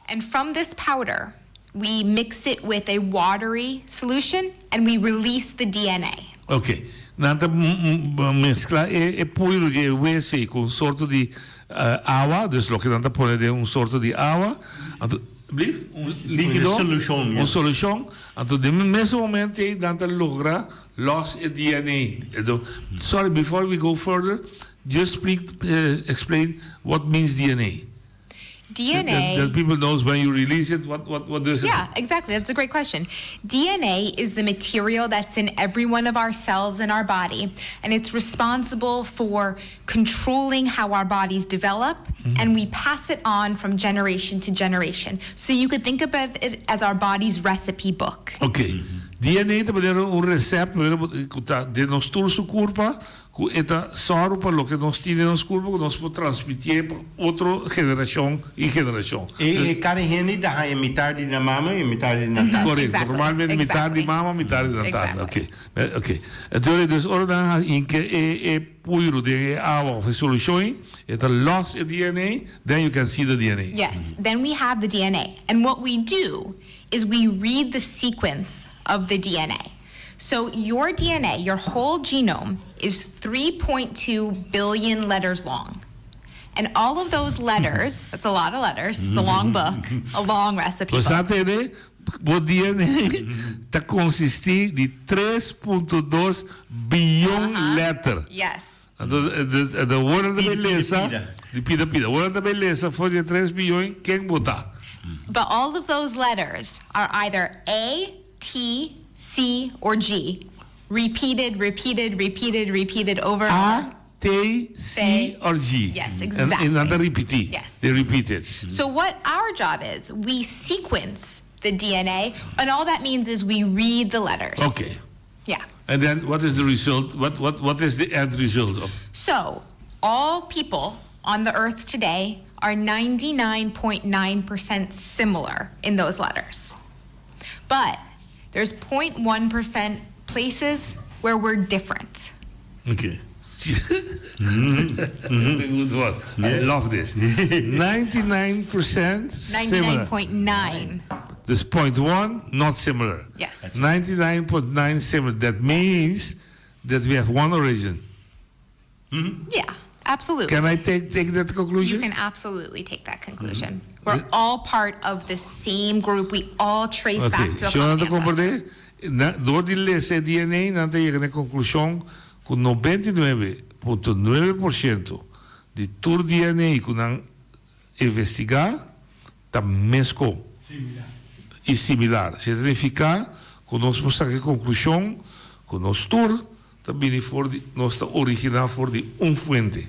And from this powder we mix it with a watery solution and we release the DNA. Okay, nan ta meskla e e puiru di e wesu ei ku un sorto di awa, dus loke nan ta pone den un sorto di awa, anto, blief? Un likido, Un solushon, un solushon, anto den e mesun momento ei nan ta logra los e DNA. Sorry, before we go further, just speak, explain what means DNA. DNA. That, that people knows when you release it, what, what, what does it Yeah, exactly. That's a great question. DNA is the material that's in every one of our cells in our body, and it's responsible for controlling how our bodies develop, mm -hmm. and we pass it on from generation to generation. So you could think of it as our body's recipe book. Okay. Mm -hmm. DNA ta manera un recept ku ta den nos tur su kurpa Ku e ta sòru pa loke nos tin den nos kurpo ku nos por transmitié pa otro generashon i generashon. E e kada hende ta haña mitar di nan mama i mitar di nan tata. Korekto, normalmente mitar di mama, mitar di nan tata. Oke, oke. Entonces dus ora nan a hinka e e puiru den e awa òf e solushon ei, e ta lòs e DNA, then you can see the DNA. Yes, then we have the DNA. And what we do is we read the sequence of the DNA. So your DNA, your whole genome, is 3.2 billion letters long. And all of those letters, that's a lot of letters, it's a long book, a long recipe Bo sa book. tende? Bo DNA ta konsistí di tres punto dos biyon lèter. Yes. Anto, de ora ta bai lesa, di pida pida. Ora ta bai lesa for di e tres biyon, ken bo ta? But all of those letters are either A, T, C, or G. Repeated, repeated, repeated, repeated over and A, T, C, or G. Yes, exactly. En nan ta ripití. Yes. They repeat it. So what our job is, we sequence the DNA, and all that means is we read the letters. Okay. Yeah. And then what is the result? What, what, what is the end result of? So all people on the earth today are 99.9% similar in those letters. But there's 0.1% places where we're different. Okay. That's a good one. I love this. 99% similar. 99.9. This point one, not similar. Yes. 99.9 similar. That means that we have one origin. Yeah, absolutely. Can I take, take that conclusion? You can absolutely take that conclusion. Mm -hmm. We're all part of the same group. We all trace okay. back to a common ancestor. Komprondé? Dor di lesa e DNA, nan ta yega na e konklushon ku 99.9% di tur DNA ku nan investigá ta mesko i similar. Esei ta nifiká ku nos por saka e konklushon ku nos tur ta bini for di, nos ta originá for di un fuente.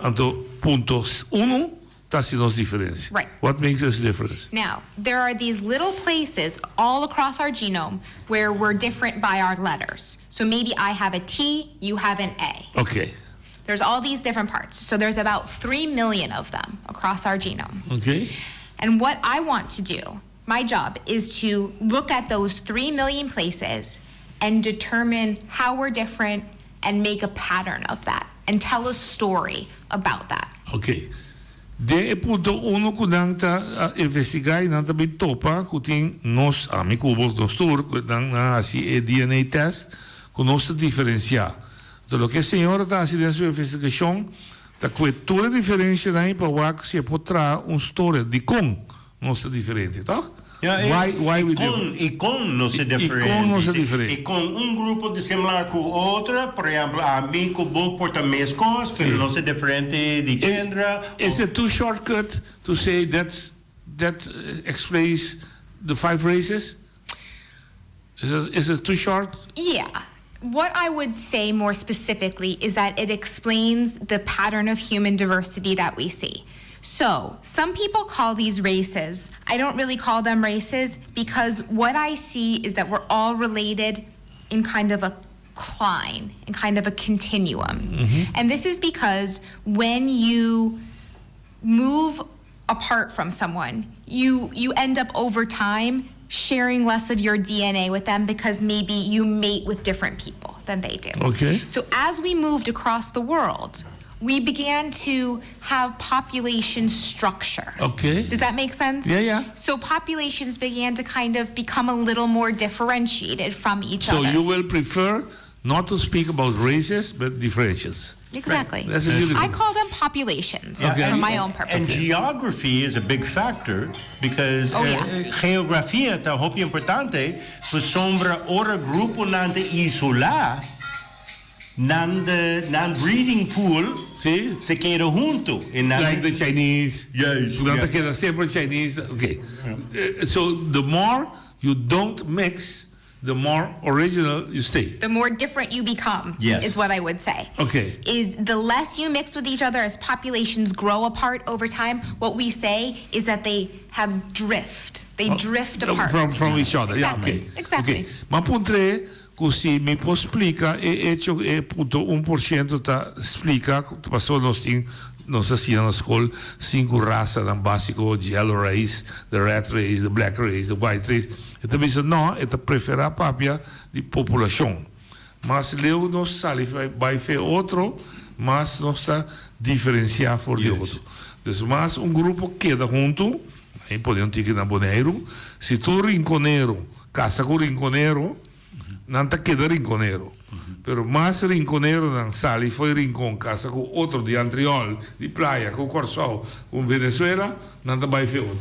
Anto punto unu ta hasi nos diferensia. What makes us different? Now, there are these little places all across our genome where we're different by our letters. So maybe I have a T, you have an A. Okay. There's all these different parts. So there's about 3 million of them across our genome. Okay. And what I want to do, my job, is to look at those 3 million places and determine how we're different and make a pattern of that and tell a story about that. Okay. Den e punto uno ku nan ta investigá i nan ta bin topa ku tin nos, ami ku bo, nos tur, ku nan a hasi e DNA test, ku nos ta diferensiá. Anto loke e señora ta hasi den su investigashon ta kue tur e diferensianan i pa wak si e por traha un storia dikon nos ta diferente, tòg? Ja, e, Why, why e we kon, different? e kon nos ta I diferente. kon nos ta Si, diferente. e kon un grupo ta similar ku otro, por ehempel, ami ku bo por ta meskos, pero Si. nos ta diferente di Kendra. Is it too shortcut to say that's, that explains the five races? Is it, is it too short? Yeah. What I would say more specifically is that it explains the pattern of human diversity that we see. So, some people call these races. I don't really call them races because what I see is that we're all related in kind of a decline in kind of a continuum. Mm-hmm. And this is because when you move apart from someone, you you end up over time sharing less of your DNA with them because maybe you mate with different people than they do. Okay. So as we moved across the world, we began to have population structure. Okay. Does that make sense? Yeah, yeah. So populations began to kind of become a little more differentiated from each so other. So you will prefer not to speak about races, but differentials. Exactly. Right. That's a beautiful. I call them populations okay. for my own purposes. And geography is a big factor because oh, yeah. uh, geografia ta hopi importante, pasobra ora gruponan ta isolá, nan de nan breeding pool sí. ta keda huntu. Like the Chinese. Yes. Nan ta keda semper Chinese. Okay. Uh, so the more you don't mix, the more original you stay. The more different you become, yes. is what I would say. Okay. Is the less you mix with each other as populations grow apart over time, what we say is that they have drift. They oh, drift apart. From, from each other. Exactly. Yeah, okay. Exactly. Okay. M'a puntr'é ku si mi por splika e echo e punto un por shento ta splika paso nos tin nos a siña na skol sinku rasanan básiko, yellow race, the red race, the black race, the white race. E ta bisa no, e ta preferá papia di populashon. Mas leu nos sali bai fe otro, mas nos ta diferensiá for di otro. Dus mas un grupo keda huntu, ahí pone un tiki na Boneiru, si tur rinkonero kasa ku rinkonero, nan ta keda rinkonero. Pero mas rinkoneronan sali fo'i Rincon kasa ku otro di Antriol, di Playa, ku Kòrsou, ku Venezuela, nan ta bai fe otro.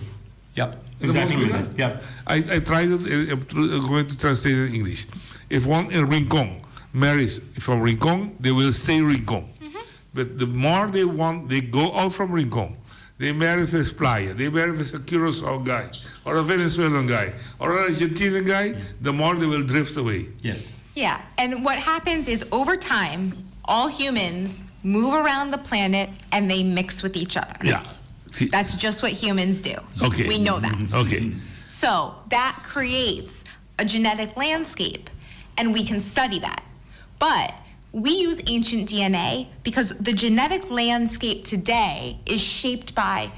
Yep, exactly. Yep. I, I try to, I'm going to translate in English. If one in Rincon marries from Rincon, they will stay Rincon. Mm -hmm. But the more they want, they go out from Rincon. They marry with Playa, they marry with a Curacao guy, or a Venezuelan guy, or an Argentinian guy, the more they will drift away. Yes. Yeah, and what happens is over time, all humans move around the planet and they mix with each other. Yeah. That's just what humans do. Okay. We know that. Okay. So that creates a genetic landscape, and we can study that. But we use ancient DNA because the genetic landscape today is shaped by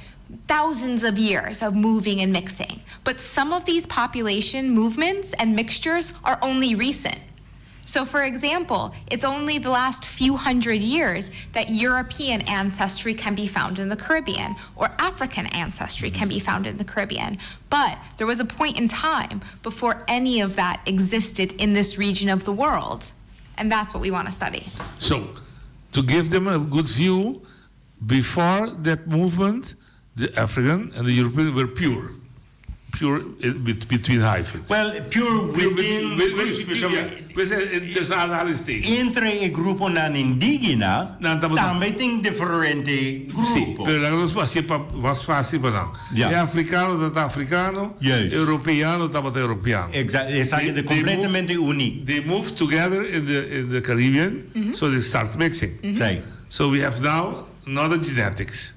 thousands of years of moving and mixing. But some of these population movements and mixtures are only recent. So, for example, it's only the last few hundred years that European ancestry can be found in the Caribbean or African ancestry can be found in the Caribbean. But there was a point in time before any of that existed in this region of the world. And that's what we want to study. So, to give them a good view, before that movement, the African and the European were pure. Pure between hyphens. Well, pure within Entre e gruponan indigena tambe tin diferente grupo. Sí, pero laga nos hacié pa mas fácil pa nan. E africano tabata africano, e europeano tabata europeano. Exacto, esaki ta completamente uniek. They moved together in the in the Caribbean, so they start mixing. Sí. So we have now another genetics.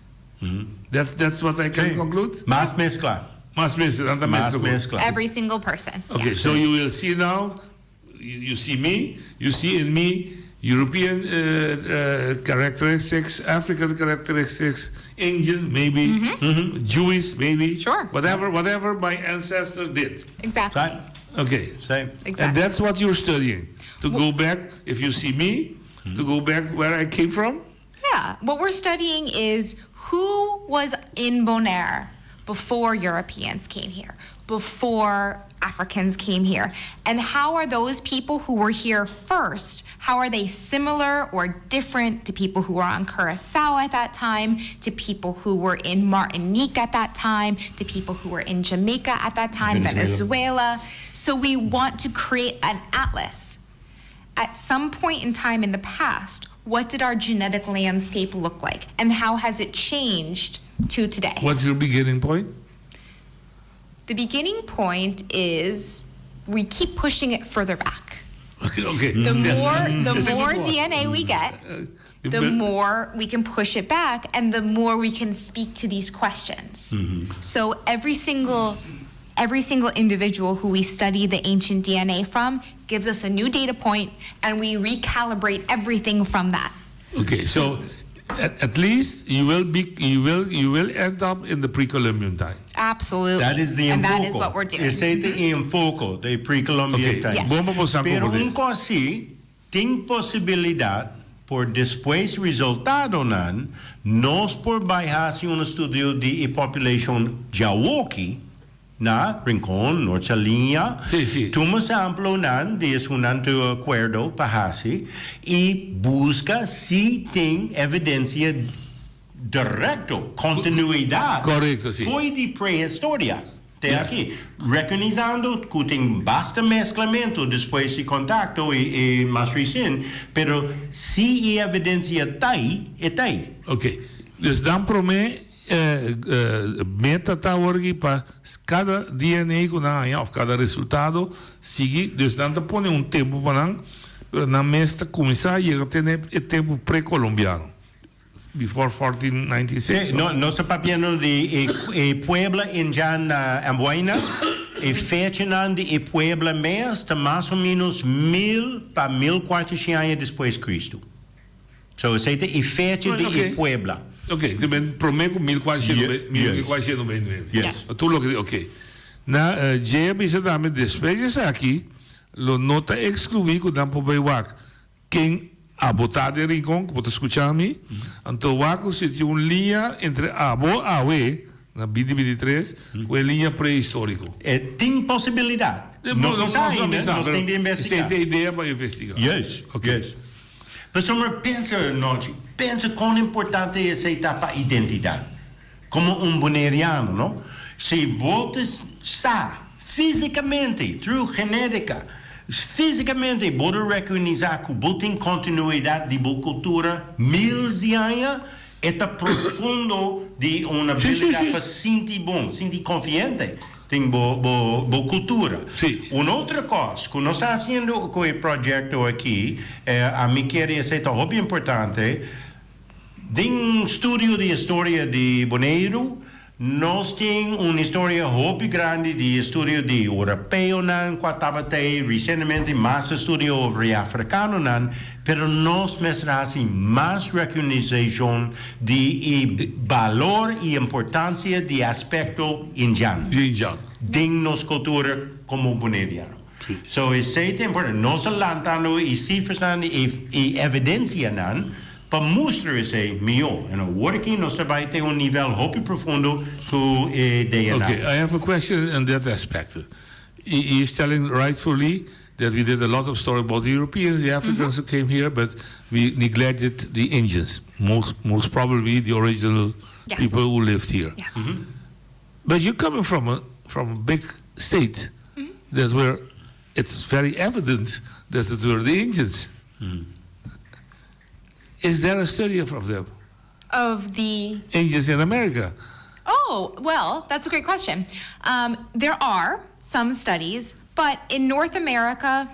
That that's what I can conclude? Mas mezcla. Mas mezcla, nan ta Mas mezcla. mezcla. Every single person. Okay, so you will see now, you, you see me, you see in me European uh, uh, characteristics, African characteristics, Indian maybe, Jewish maybe. Sure. Whatever, whatever my ancestor did. Exactly. Okay. Same. Exactly. And that's what you're studying. To go back, if you see me, to go back where I came from. Yeah. What we're studying is who was in Bonaire before Europeans came here, before Africans came here, and how are those people who were here first, how are they similar or different to people who were on Curacao at that time, to people who were in Martinique at that time, to people who were in Jamaica at that time, Venezuela. Venezuela. So we want to create an atlas at some point in time in the past, what did our genetic landscape look like and how has it changed to today? What's your beginning point? The beginning point is we keep pushing it further back. Okay. okay. The more It's the a more good one. DNA we get, the more we can push it back and the more we can speak to these questions. So every single. Every single individual who we study the ancient DNA from gives us a new data point and we recalibrate everything from that. Okay, so at, at least you will be you will you will end up in the pre-Columbian time. Absolutely. That is the And that is enfoco. what we're doing. Esei ta e enfoco, the pre-Columbian Okay, time. Yes. Bon pa bo sa Pero como un cos si, tin posibilidad por despues resultadonan, nos por bay haci un estudio di e population djawoki na Rincon, Noord Saliña, tuma samplenan di esunnan ta acuerdo pa haci y busca si tin evidencia Directo, continuidad Correcto, si. fo'i di prehistoria te aki, reconizando cu tin basta mezclamento despues di contacto y mas recien, pero si e evidencia t'ay, e t'ay. Ok. Dus dan prome meta ta awor aki pa cada DNA cu nan haña of cada resultado sigui, dus nan ta pone un tempo pa nan, pero nan mes ta cuminsa yega te na e tempo precolombiano. Before 1496. Sí, no, nos ta papiando di e, e puebla indjan na Amboina. E fechanan di e puebla mes ta mas o menos mil pa 1400 aña despues Cristo. So esei ta e fecha di e puebla. Ok, te ben prome ku 1499. Yes. Tur loke, ok. Na dje a bisa tambe despues di esaki lo no ta ekskluí ku nan por bai wak Ken abo ta den Rincon ku bo ta skucha mi? Anto wak ku si tin un liña entre abo awe na 2023 ku e liña prehistóriko. E tin posibilidat. Nos no sa ainda, nos tin di investigá. Esei ta e idea pa investigá. Juist, juist. Pasobra pensa Nochi, pensa kon importante esei ta pa identidat. Komo un boneriano, no? Si bo ta sa físikamente, through genétika, físikamente bo ta rekonisá ku bo tin kontinuidat di bo kultura mils di aña, e ta profundo di un abilidat pa sinti bon, sinti konfiente den bo bo bo kultura. Un otro kos ku nos ta hasiendo ku e proyekto aki, ami kere esei ta hopi importante, Den studio di historia di Boneiru nos tin un historia hopi grandi di estudio di europeonan kua tabata ei resientemente mas estudio over e afrikanonan, pero nos mester hasi mas rekonisashon di e balor i importansia di aspekto indjan den nos kultura komo boneriano. So esei ta importante. Nos a lantando e sifrasnan i evidensianan Pa mustra esei mihó. En awor aki nos ta bai te un nivel hopi profundo ku e DNA. Okay, I have a question in that aspect. He is telling rightfully that we did a lot of story about the Europeans, the Africans who came here, but we neglected the Indians, most, most probably the original Yeah. people who lived here. Yeah. But you're coming from a, from a big state that were, it's very evident that it were the Indians. Is there a study of, of them? Of the Indians in America? Oh, well, that's a great question. Um, there are some studies, but in North America,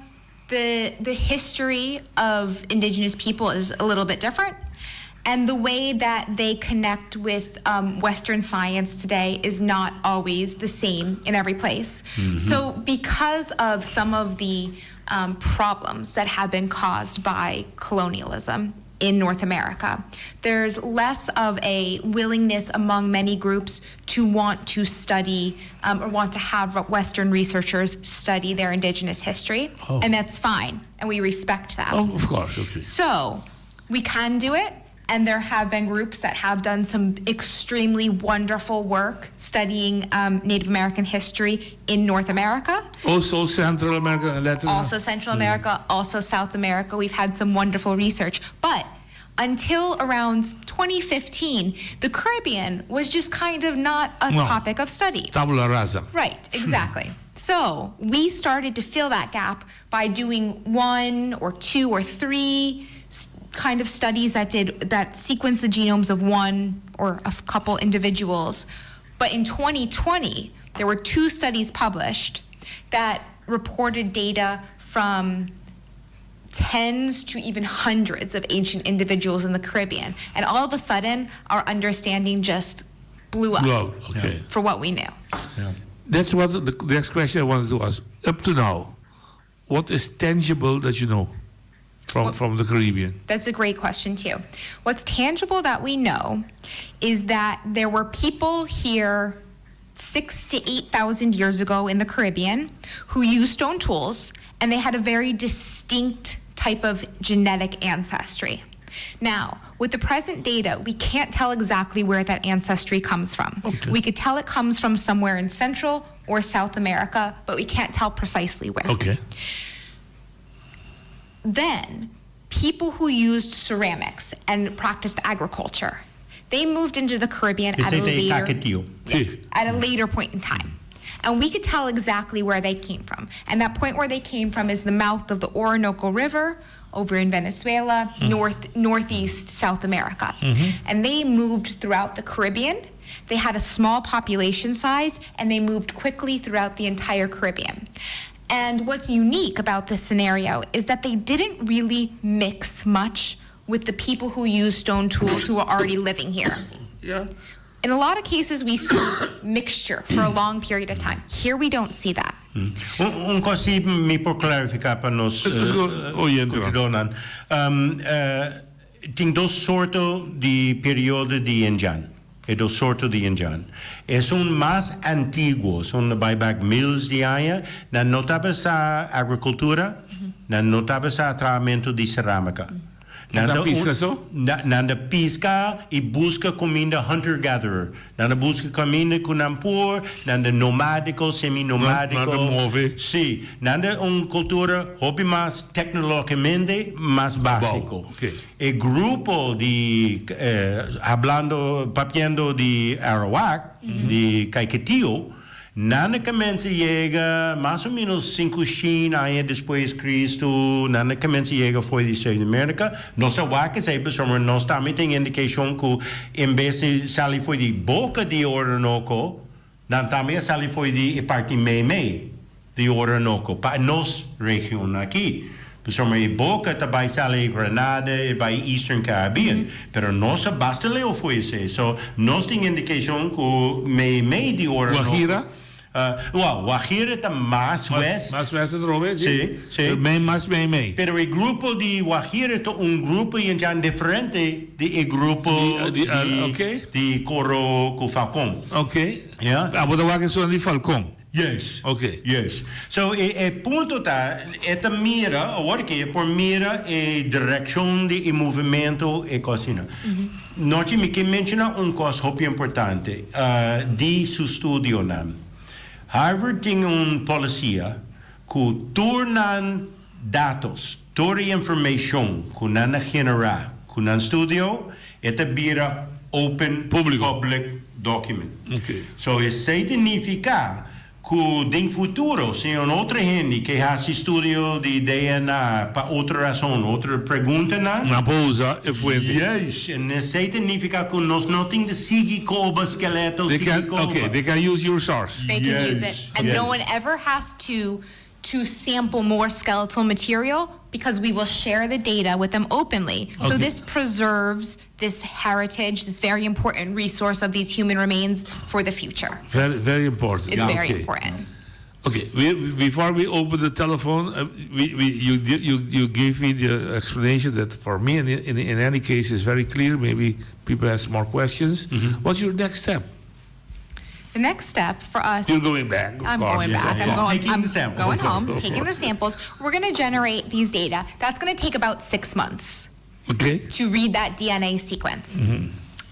the the history of indigenous people is a little bit different. And the way that they connect with um, Western science today is not always the same in every place. Mhm. So, because of some of the um, problems that have been caused by colonialism in North America, there's less of a willingness among many groups to want to study um, or want to have Western researchers study their indigenous history. Oh. And that's fine, and we respect that. Oh, of course, okay. So we can do it, and there have been groups that have done some extremely wonderful work studying um, Native American history in North America. Also Central America and Latin Also Central America, also South America. We've had some wonderful research. But until around 2015, the Caribbean was just kind of not a No. topic of study. Tabula rasa. Right, exactly. So we started to fill that gap by doing one or two or three s- kind of studies that did that sequenced the genomes of one or a f- couple individuals. But in 2020, there were two studies published that reported data from tens to even hundreds of ancient individuals in the Caribbean. And all of a sudden, our understanding just blew up Blew up, okay. for what we knew. That's what the next question I wanted to ask. Up to now, what is tangible that you know from, from the Caribbean? That's a great question, too. What's tangible that we know is that there were people here six to 8,000 years ago in the Caribbean who used stone tools, and they had a very distinct type of genetic ancestry. Now, with the present data, we can't tell exactly where that ancestry comes from. We could tell it comes from somewhere in Central or South America, but we can't tell precisely where. Then, people who used ceramics and practiced agriculture, they moved into the Caribbean at a Esei ta later Kaiquetio. at a later point in time. And we could tell exactly where they came from. And that point where they came from is the mouth of the Orinoco River over in Venezuela, north northeast South America. And they moved throughout the Caribbean. They had a small population size and they moved quickly throughout the entire Caribbean. And what's unique about this scenario is that they didn't really mix much with the people who used stone tools who were already living here. Yeah. In a lot of cases, we see mixture for a long period of time. Here, we don't see that. Un, un kos mi por klarifiká pa nos oyente. Tin dos sorto di periodo di Indjan. E dos sorto di Indjan. Esun mas antiguo, esun bai back miles di aña, nan no tabata sa agrikultura, nan no tabata sa trahamentu di serámika. Nan ta piska so? Nan ta piska i buska kuminda hunter-gatherer. Nan ta buska kuminda ku nan por, nan ta nomádiko, semi-nomádiko. Nan ta move. Sí. Nan ta un kultura hopi mas teknológikamente mas básiko. E grupo di, hablando, papiando di Arawak, di Kaiquetio, nan a kuminsá yega mas o ménos 500 aña despues Kristu, nan a kuminsá yega for di Sùit-Amérika. Nos a wak esei pasobra nos tambe tin indikashon ku en bes di sali for di boka di Orinoco, nan tambe a sali for di e parti meimei di Orinoco pa nos region aki. Pasobra e boka ta bai sali Grenada i bai Eastern Caribbean, pero nos a basta leu for esei. So, nos tin indikashon ku meimei di Orinoco. Guajira? Well, Guajira ta mas west. Mas west atrobe, si. Si, si. Mei mas meimei. Pero e grupo di Guajira ta un grupo yendjan diferente di e grupo di, di, di Coro ku Falcon. Ok. Ja. Abo ta wak esun di Falcon. Yes. Ok. Yes. So e e punto ta, e ta mira, awor ke e por mira e direkshon di e movimento e kos asina. Nochi mi ke menshoná un kos hopi importante di su studionan. Harvard tin un polisia ku tur nan datos, tur e informashon ku nan a generá ku nan studio, e ta bira open public document. So esei ta nifiká ku den futuro si un otro hende ke hasi studio di DNA pa otro rason, otro preguntanan. Nan por usa e fuente. Juist, en esei ta nifiká ku nos no tin di sigui koba skeleto, They sigui can, koba. okay, they can use your source. They can use it. And no one ever has to to sample more skeletal material because we will share the data with them openly. So Okay. this preserves this heritage, this very important resource of these human remains for the future. Very, very important. It's very Okay. important. Okay, we, before we open the telephone, we, we, you, di- you, you gave me the explanation that for me, in, in, in any case, is very clear. Maybe people ask more questions. What's your next step? The next step for us You're going back, of I'm course. going back. I'm Yeah. going, Taking I'm the samples. going home, Of taking the course. samples. We're going to generate these data. That's going to take about six months Okay. to read that DNA sequence.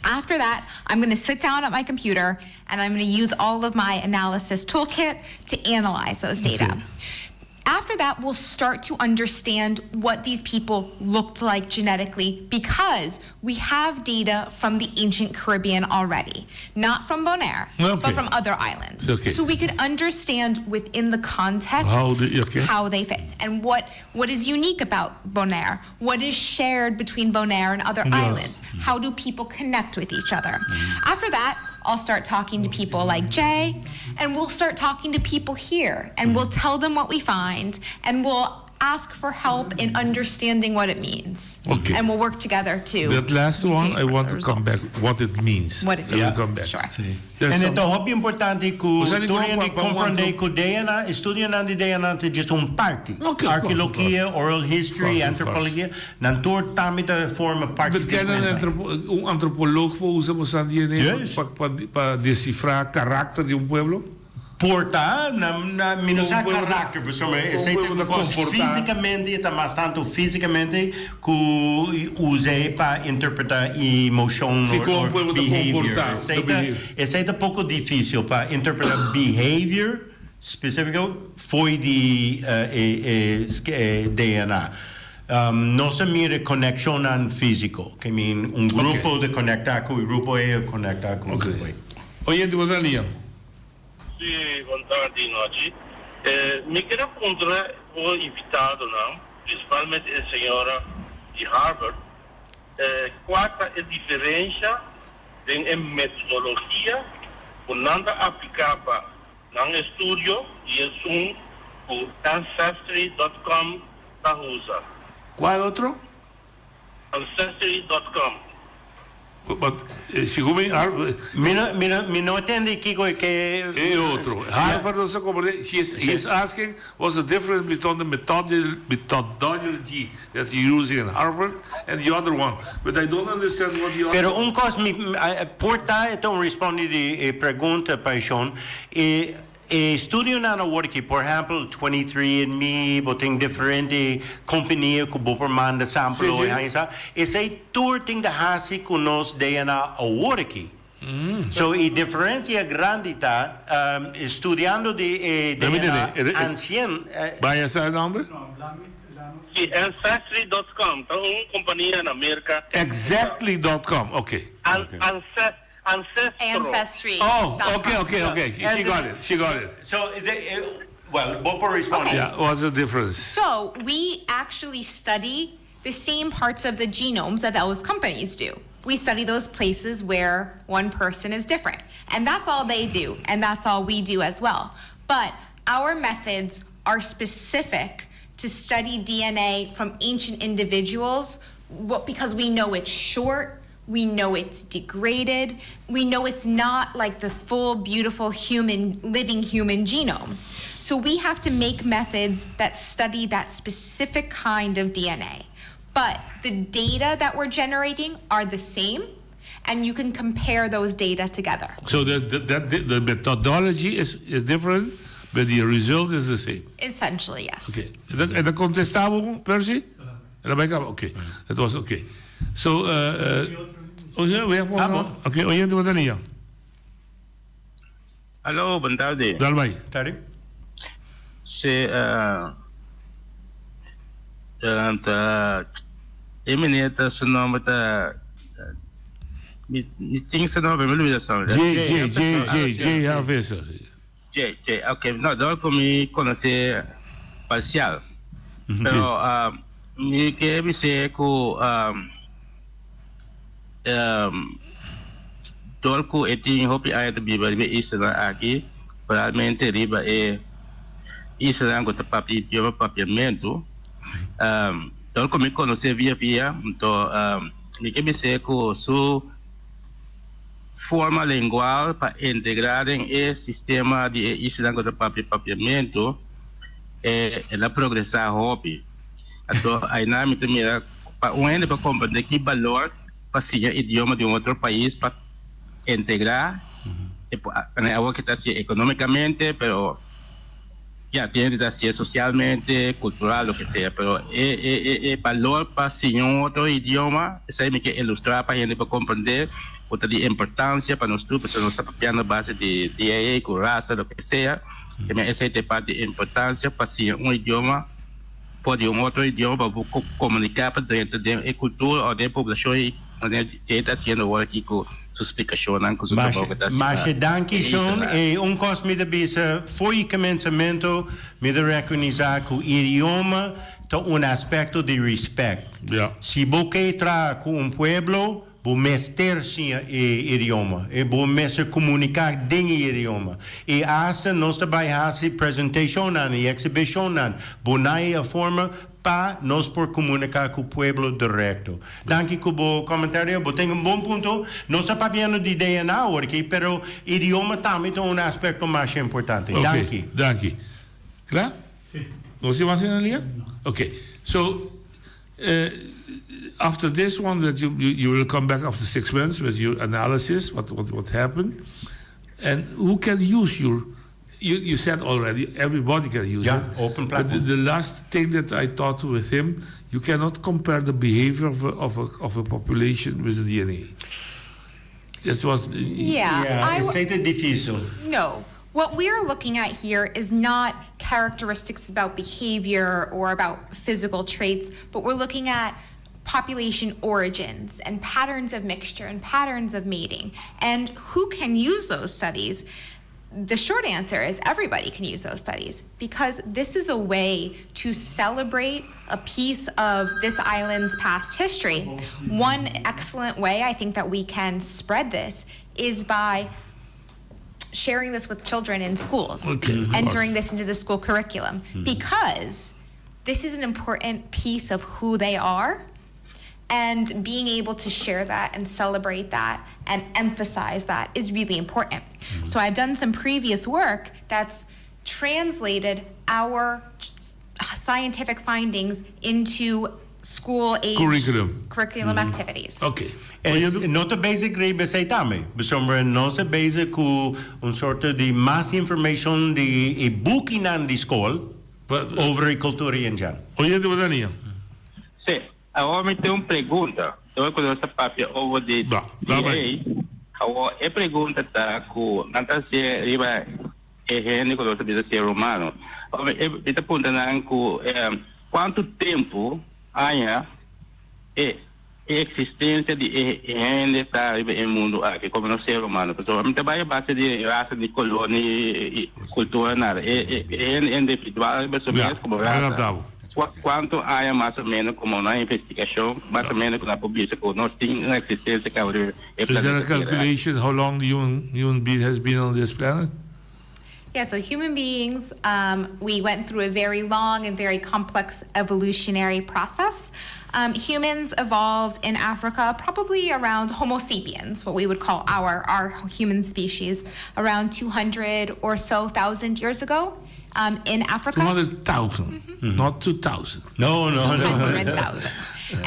After that, I'm going to sit down at my computer and I'm going to use all of my analysis toolkit to analyze those data. Okay. After that, we'll start to understand what these people looked like genetically because we have data from the ancient Caribbean already, not from Bonaire, Okay. but from other islands. Okay. So we could understand within the context How the- okay. how they fit and what, what is unique about Bonaire, what is shared between Bonaire and other Yeah. islands, how do people connect with each other. After that, I'll start talking to people like Jay, and we'll start talking to people here, and we'll tell them what we find, and we'll ask for help in understanding what it means. Okay. And we'll work together to That last one, I want to come back what it means. What it I will means. come back. Sure. There's En some- e ta hopi importante ku Osea di tur kon hende pa- pa un komprondé antro- ku DNA, estudionan di DNA ta just un parti. Ok, of course, Arkeologia, of oral history, Of course, of antropologia, nan tur tambe ta forma parti But di ken un cuenta. antropo- un antropoloog por usa bosan DNA Yes. pa, pa, pa desifrá karakter di un pueblo? Por ta, na, na, mi no Kon sa pueblo ta- karakter, pasobra kon esei ta pueblo ta kos komportá. físikamente, e ta mas tantu físikamente ku us'é pa interpretá emoshon Si or, kon or pueblo ta behavior. komportá, Esei the ta, behavior. esei ta poko difísil pa interpretá behavior spesífiko fo'i di e, e, e DNA. Nos ta mira konekshonnan físiko, ke mean un grupo ta konektá ku e grupo ei, o konektá ku e grupo ei. Oyente, bo ta lia. Sí, bon tardi nochi. Mi ker a puntra bo invitadonan, principalmente e señora di Harvard, cua ta e diferencia den e metodologia cu nan ta aplica pa nan estudio y esun cu Ancestry dot com ta usa. Cual otro? Ancestry dot com. But segun mi Harvard. Mi no mi no mi no tende kiko e ke. E otro. Harvard no sa comprende. She is he is asking what's the difference between the methodology that you using in Harvard and the other one. But I don't understand what the other. Pero un kos mi por ta e ta un responde di e pregunta Paishon. E E estudionan awor aki, por ehempel 23andMe, bo tin diferente kompania ku bo por manda sample Sí, sí. i haña sa. Esei tur tin di hasi ku nos DNA awor aki. So e diferensia grandi ta, studiando di e Let me DNA tende, e- e- ancien. Baya sa e nomber? Sí, Ancestry dot com ta un kompania na Merka. Exactly dot com, oké. An, ancest, Ancestro. Ancestry. Oh, okay, okay, okay. She, she got it. She got it. So, the, well, bo por responde. Okay. Yeah, what's the difference? So we actually study the same parts of the genomes that those companies do. We study those places where one person is different. And that's all they do, and that's all we do as well. But our methods are specific to study DNA from ancient individuals because we know it's short, we know it's degraded, we know it's not like the full, beautiful human, living human genome. So we have to make methods that study that specific kind of DNA. But the data that we're generating are the same, and you can compare those data together. So the, the, that, the methodology is, is different, but the result is the same. Essentially, yes. Okay. E ta kontestá bo, Percy? El a bai kaba? Okay. Dat was okay. So, uh, uh, oh, yeah, we have one more. Okay, oyente, bo ta liña. Aló, bon tardi. Dal bai. Tardi. Sí, uh, uh, ta, e meneer ta su nomber ta mi, mi tin su nomber, mi olvida su nomber. J, J, J, J, J, H. Visser. J, J, ok, no, dor ku mi konosé parsial. Pero mi ke bis'é ku dor ku e tin hopi aña ta biba riba e islanan aki, realmente riba e islanan ku ta papia idioma papiamentu, dor ku mi konosé via via, anto mi ke bis'é ku su. Forma lengual pa integrá den e sistema di e islanan ku ta papia papiamentu, e el a progresá hopi. Anto ainan mi ta mira pa un hende por komprendé ki balor pa siña idioma di un otro pais pa integrá e awor ke ta hasié ekonómikamente pero ya tin hende ta hasié sosialmente, kultural, loke sea pero e e e balor pa siña un otro idioma esei mi ke ilustrá pa hende por komprendé ku ta di importansia pa nos tur pasobra nos ta papiando a base di DNA ku rasa loke sea esei ta e parti di importansia pa siña un idioma for di un otro idioma pa bo komuniká pa drenta den e kultura òf den e poblashon i manera dje ta hasiendo awor aki ku su splikashonnan ku su trabou ku ta hasi pa Masha danki e Shon. isla. E un kos mi ta bisa, for e kemensamentu mi ta rekonisá ku idioma ta un aspekto di respèt. Si bo ke traha ku un pueblo, bo mester siña e idioma, e bo mester komuniká den e idioma. I asta nos ta bai hasi presentashonnan i eksibishonnan bo na e forma pa nos por komuniká ku pueblo direkto. Danki ku bo komentario. Bo tin un bon punto. Nos ta papiando di DNA awor aki, pero idioma tambe ta un aspekto masha importante. Danki. Danki. Kla? Si. Nos tin mas energia? No. Ok. So, after this one that you you will come back after six months with your analysis what what what happened and who can use your you you said already everybody can use yeah, it. open platform. But the, the last thing that I thought with him, you cannot compare the behavior of a, of a, of a population with the DNA. This was the, Yeah, Yeah, I esei ta difísil. No. What we are looking at here is not characteristics about behavior or about physical traits, but we're looking at population origins and patterns of mixture and patterns of mating. And who can use those studies? The short answer is everybody can use those studies because this is a way to celebrate a piece of this island's past history. One excellent way I think that we can spread this is by sharing this with children in schools, Okay, of entering course. this into the school curriculum, because this is an important piece of who they are. And being able to share that and celebrate that and emphasize that is really important. So I've done some previous work that's translated our scientific findings into school age Curriculum. curriculum activities. Ok. Es, no ta bezig riba esei tambe. Pasobra nos ta bezig ku un sorto di mas informashon di e bukinan di skol over e kultura Indian. Oyente bo ta nia. Sí, awor mi tin un pregunta. Dor ku nos ta papia over di DNA, awor e pregunta ta ku nan ta hasié riba e hende ku nos ta bisa ser humano. Awor mi ta puntra nan ku kuantu tempu, aña, e e eksistensia di e hende ta riba e mundu aki komo nos ser humano. Pasobra mi ta bai a base di rasa, ni kolor, ni kultura, nada. E hende individual riba su mes komo rasa. Kuantu aña mas o menos komo nan investigashon mas o menos ku nan por bisa ku nos tin un eksistensia kaba riba e Is there a planeta Tierra? calculation how long the human human being has been on this planet? Yeah, so human beings, um, we went through a very long and very complex evolutionary process. Um, humans evolved in Africa probably around Homo sapiens, what we would call our, our human species, around 200 or so thousand years ago um, in Africa. 200,000, Mm -hmm. not 2,000. No, no, no. 200,000.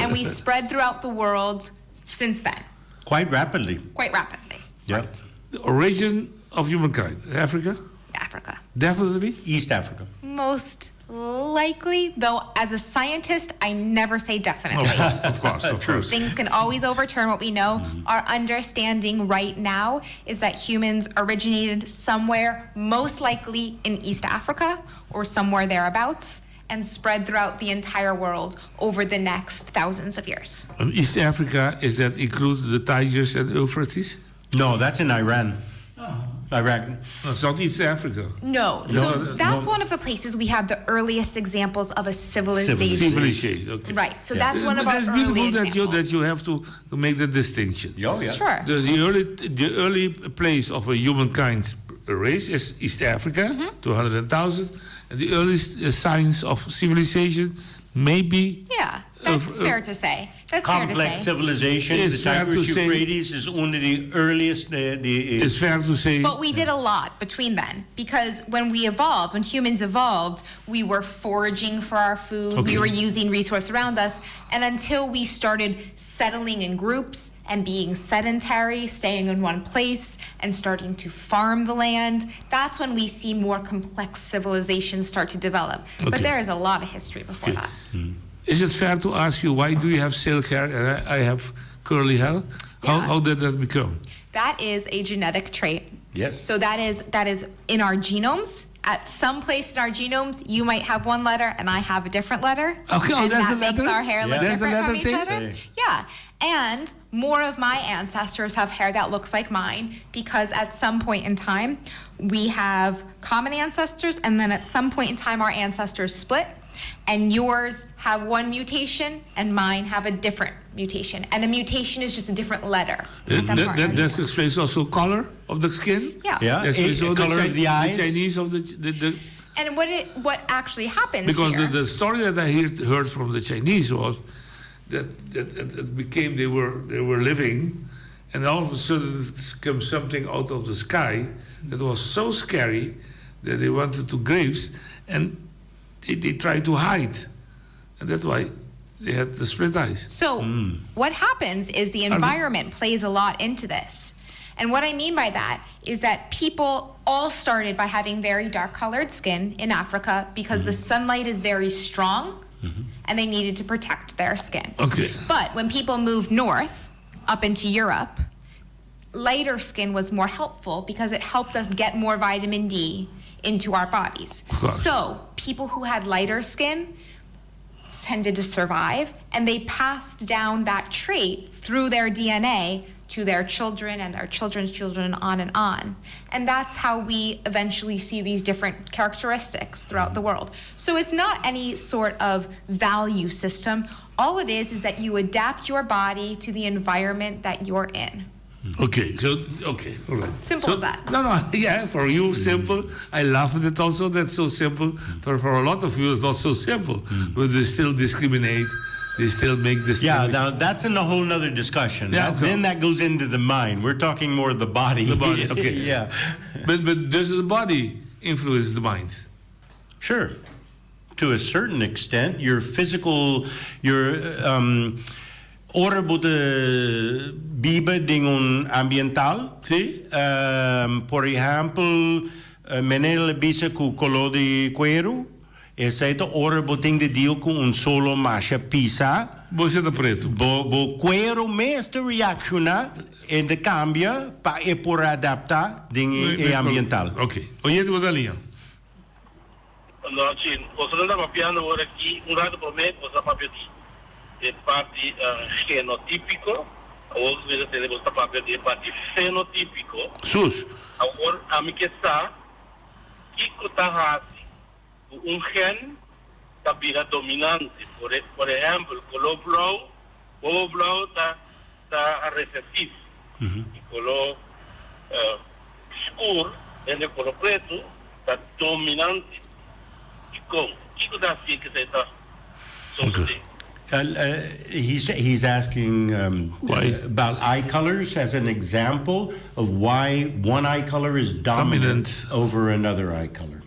and we spread throughout the world since then. Quite rapidly. Quite rapidly. Yeah. The origin of humankind, Africa? Africa. Definitely? East Africa. Most likely, though, as a scientist, I never say definitely. Oh, of course, of course. Things can always overturn what we know. Mm-hmm. Our understanding right now is that humans originated somewhere, most likely in East Africa or somewhere thereabouts, and spread throughout the entire world over the next thousands of years. And East Africa, is that include the Tigers and Euphrates? No, that's in Iran. Iraq. No, it's not East Africa. No. No, So no. that's one of the places we have the earliest examples of a civilization. Civilization, okay. Right. So that's one of But our that's early beautiful that you examples. that you have to, to make the distinction. Oh, yeah. Sure. Dus the early the early place of a humankind's race is East Africa, Mm-hmm. 200,000, and the earliest uh, signs of civilization may be Yeah, that's uh, fair to say. That's fair to Complex say. civilization. It's the fair Tigris to say- Euphrates is one of the earliest. Uh, the, It's fair to say. But we did a lot between then because when we evolved, when humans evolved, we were foraging for our food, Okay. we were using resource around us, and until we started settling in groups and being sedentary, staying in one place and starting to farm the land, that's when we see more complex civilizations start to develop. Okay. But there is a lot of history before Okay. that. Is it fair to ask you why do you have silk hair and I, I have curly hair? How, Yeah. how did that become? That is a genetic trait. Yes. So that is that is in our genomes. At some place in our genomes, you might have one letter and I have a different letter. Okay, oh, and that's that the letter? makes our hair look Yeah. That's the different letter from each thing? other. Yeah. And more of my ancestors have hair that looks like mine because at some point in time, we have common ancestors, and then at some point in time, our ancestors split. And yours have one mutation and mine have a different mutation. And a mutation is just a different letter. That, that, that, that explains also color of the skin. Yeah. Yeah, That explains eh, all color of the eyes. The Chinese of the, the, the And what it what actually happens because here, the, the story that I heard, heard from the Chinese was that, that it, it became they were they were living, and all of a sudden came something out of the sky that was so scary that they wanted to graves, and they, they tried to hide, and that's why they had the split eyes. So what happens is the environment plays a lot into this. And what I mean by that is that people all started by having very dark colored skin in Africa because the sunlight is very strong and they needed to protect their skin. Okay. But when people moved north up into Europe, lighter skin was more helpful because it helped us get more vitamin D into our bodies. Of course. So people who had lighter skin tended to survive and they passed down that trait through their DNA to their children and their children's children on and on. And that's how we eventually see these different characteristics throughout the world. So it's not any sort of value system. All it is is that you adapt your body to the environment that you're in. Okay, so okay, all right. Simple So- as that. No, no, yeah, for you simple. I laugh at it also. That's so simple. But for a lot of you, it's not so simple. But they still discriminate. They still make this. Yeah, now that's in a whole nother discussion. Yeah, That- okay. Then that goes into the mind. We're talking more the body. The body, okay. yeah. But but does the body influence the mind? Sure. To a certain extent, your physical, your um, ora bo ta biba den un ambiental. Si. Um, por ehempel, eh, meneer el a bisa cu color di cuero, esey ta ora bo tin di deal cu un solo masha pisa. Bo ta preto. Bo, bo cuero mes ta reacciona en ta cambia pa e por adapta den e, e ambiental. Ok. Oyente bo ta liña. No, si, boso ta papiando awor aki, un rato prome boso a papia di e parti genotipico, awor mi ta tende boso ta papia di e parti fenotipico. Sus. Awor ami ke sa kiko ta hasi ku un gen ta bira dominante. Por por ehempel, koló blou, bobo blou ta ta recesivo y koló skur, hende koló pretu, ta dominante. Dikon? Kiko ta hasi ku esei ta sosodé? He's, he's asking um, about eye colors as an example of why one eye color is dominant, Dominant. over another eye color.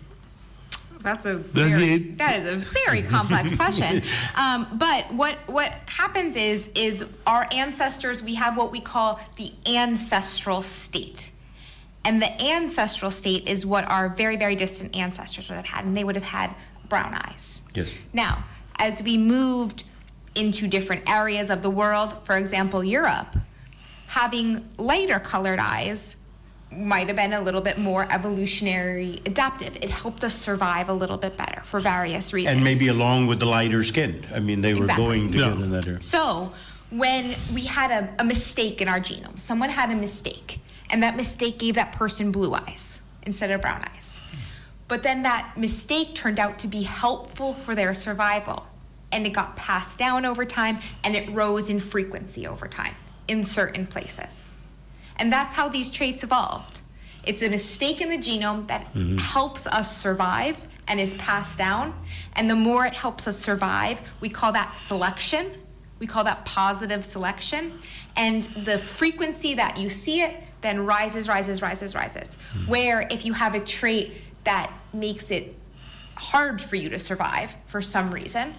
That's a That's very, it. that is a very complex question. Um, but what what happens is is our ancestors we have what we call the ancestral state. And the ancestral state is what our very, very distant ancestors would have had, and they would have had brown eyes. Yes. Now, as we moved into different areas of the world, for example, Europe, having lighter colored eyes might have been a little bit more evolutionary adaptive. It helped us survive a little bit better for various reasons. And maybe along with the lighter skin. I mean, they were Exactly. going together in that area. So, when we had a, a mistake in our genome, someone had a mistake, and that mistake gave that person blue eyes instead of brown eyes. But then that mistake turned out to be helpful for their survival, and it got passed down over time, and it rose in frequency over time in certain places. And that's how these traits evolved. It's a mistake in the genome that Mhm. helps us survive and is passed down. And the more it helps us survive, we call that selection. We call that positive selection. And the frequency that you see it then rises, rises, rises, rises. Where if you have a trait that makes it hard for you to survive for some reason,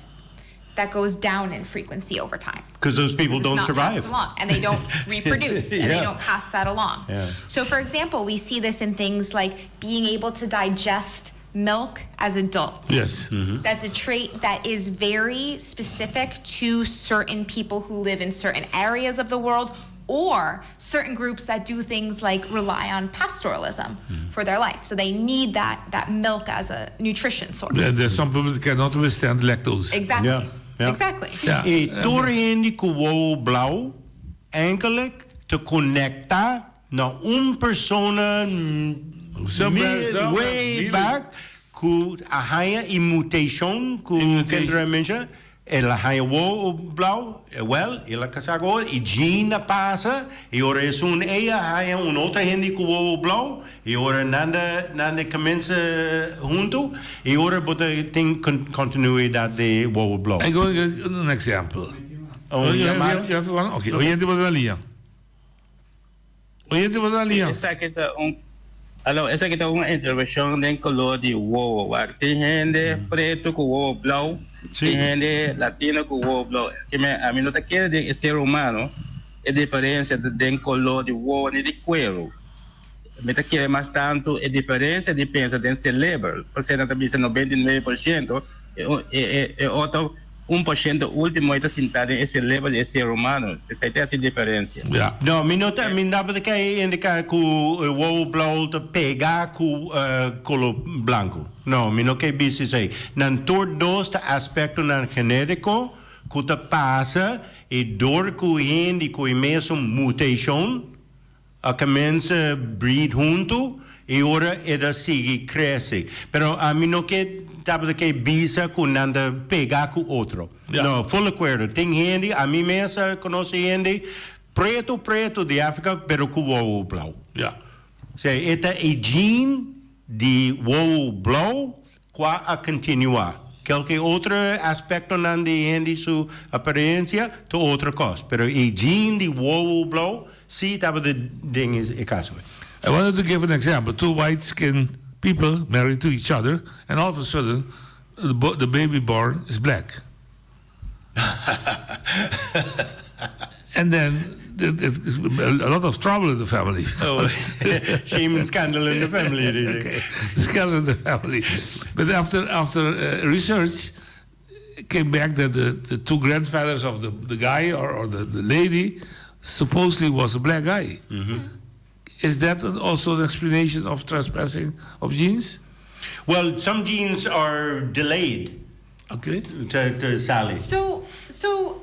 that goes down in frequency over time. Because those people It's don't not survive. Passed along, and they don't reproduce, and Yeah. they don't pass that along. Yeah. So, for example, we see this in things like being able to digest milk as adults. Yes. That's a trait that is very specific to certain people who live in certain areas of the world or certain groups that do things like rely on pastoralism for their life. So they need that, that milk as a nutrition source. There, there's some people that cannot withstand lactose. Exactly. Yeah, yeah. Exactly. Yeah. E tur hende ku wowo blauw eigenlijk ta konektá na un persona Somewhere- somewhere way really. back. ku a haña e mutashon ku Kendra a menshoná, el a haña wowo blou, wèl, el a kasá ku otro, e gene a pasa, i ora esun ei a haña un otro hende ku wowo blou, i ora nan ta nan ta kuminsá huntu, i ora bo ta tin kontinuidat di wowo blou. I go give un example. Un yamada? Ok, oyente bo ta na liña. Oyente bo ta na Sí, liña. esaki ta un Aló, esaki ta un intervenshon den koló di wowo. Wak, tin hende pretu ku wowo blou, tin hende latino ku wowo blou. Ke men, ami no ta kere den e ser humano e diferensia ta den koló di wowo ni di kueru. Mi ta kere mas tantu e diferensia di pensa den seleber. Pasobra nan ta bisa 99%, e e e otro 1% ultimo e ta sintá den e seleber di e ser humano. Esei ta hasi diferensia. No, mi no ta, mi tabata ke indiká ku e wowo blou ta pega ku kolo blanku. No, mi no ke bisa esei. Nan tur dos ta aspektonan genétiko ku ta pasa i dor ku hende ku e mesun mutashon A comensa breed huntu y ora e ta sigui crece. Pero ami no ke tabata ke bisa cu nan ta pega cu otro. No, full acuerdo. Tin hende, ami mes a conoce hende preto preto di Africa pero cu wowo blauw. Sea, e ta e gene di wowo blauw Kua a kontinuá. Kelke otro aspektonan di hende su aparensia ta otro kos, pero e gene di wowo blou sí tabata den e kaso ei. I wanted to give an example, two white skinned people married to each other and all of a sudden the baby born is black. And then a lot of trouble in the family. Oh, shame and scandal in the family. Okay, scandal in the family. But after after uh, research came back that the, the two grandfathers of the, the guy or, or the, the lady supposedly was a black guy. Mm -hmm. Is that also an explanation of trespassing of genes? Well, some genes are delayed. Okay. To, to Sally. So, so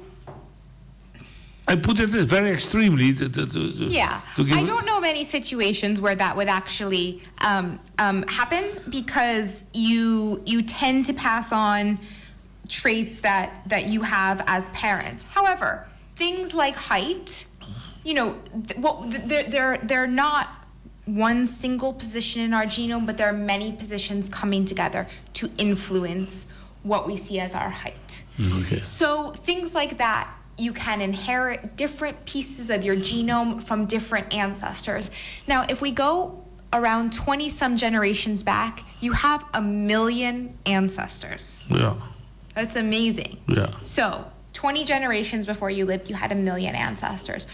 I put it very extremely to, to, to, yeah. To I don't know many situations where that would actually um, um, happen because you you tend to pass on traits that that you have as parents. However, things like height, you know, th- what they're, they're they're not one single position in our genome, but there are many positions coming together to influence what we see as our height. Okay. So things like that, you can inherit different pieces of your genome from different ancestors. Now, if we go around 20 some generations back, you have a million ancestors. Yeah. That's amazing. Yeah. So, 20 generations before you lived, you had a million ancestors.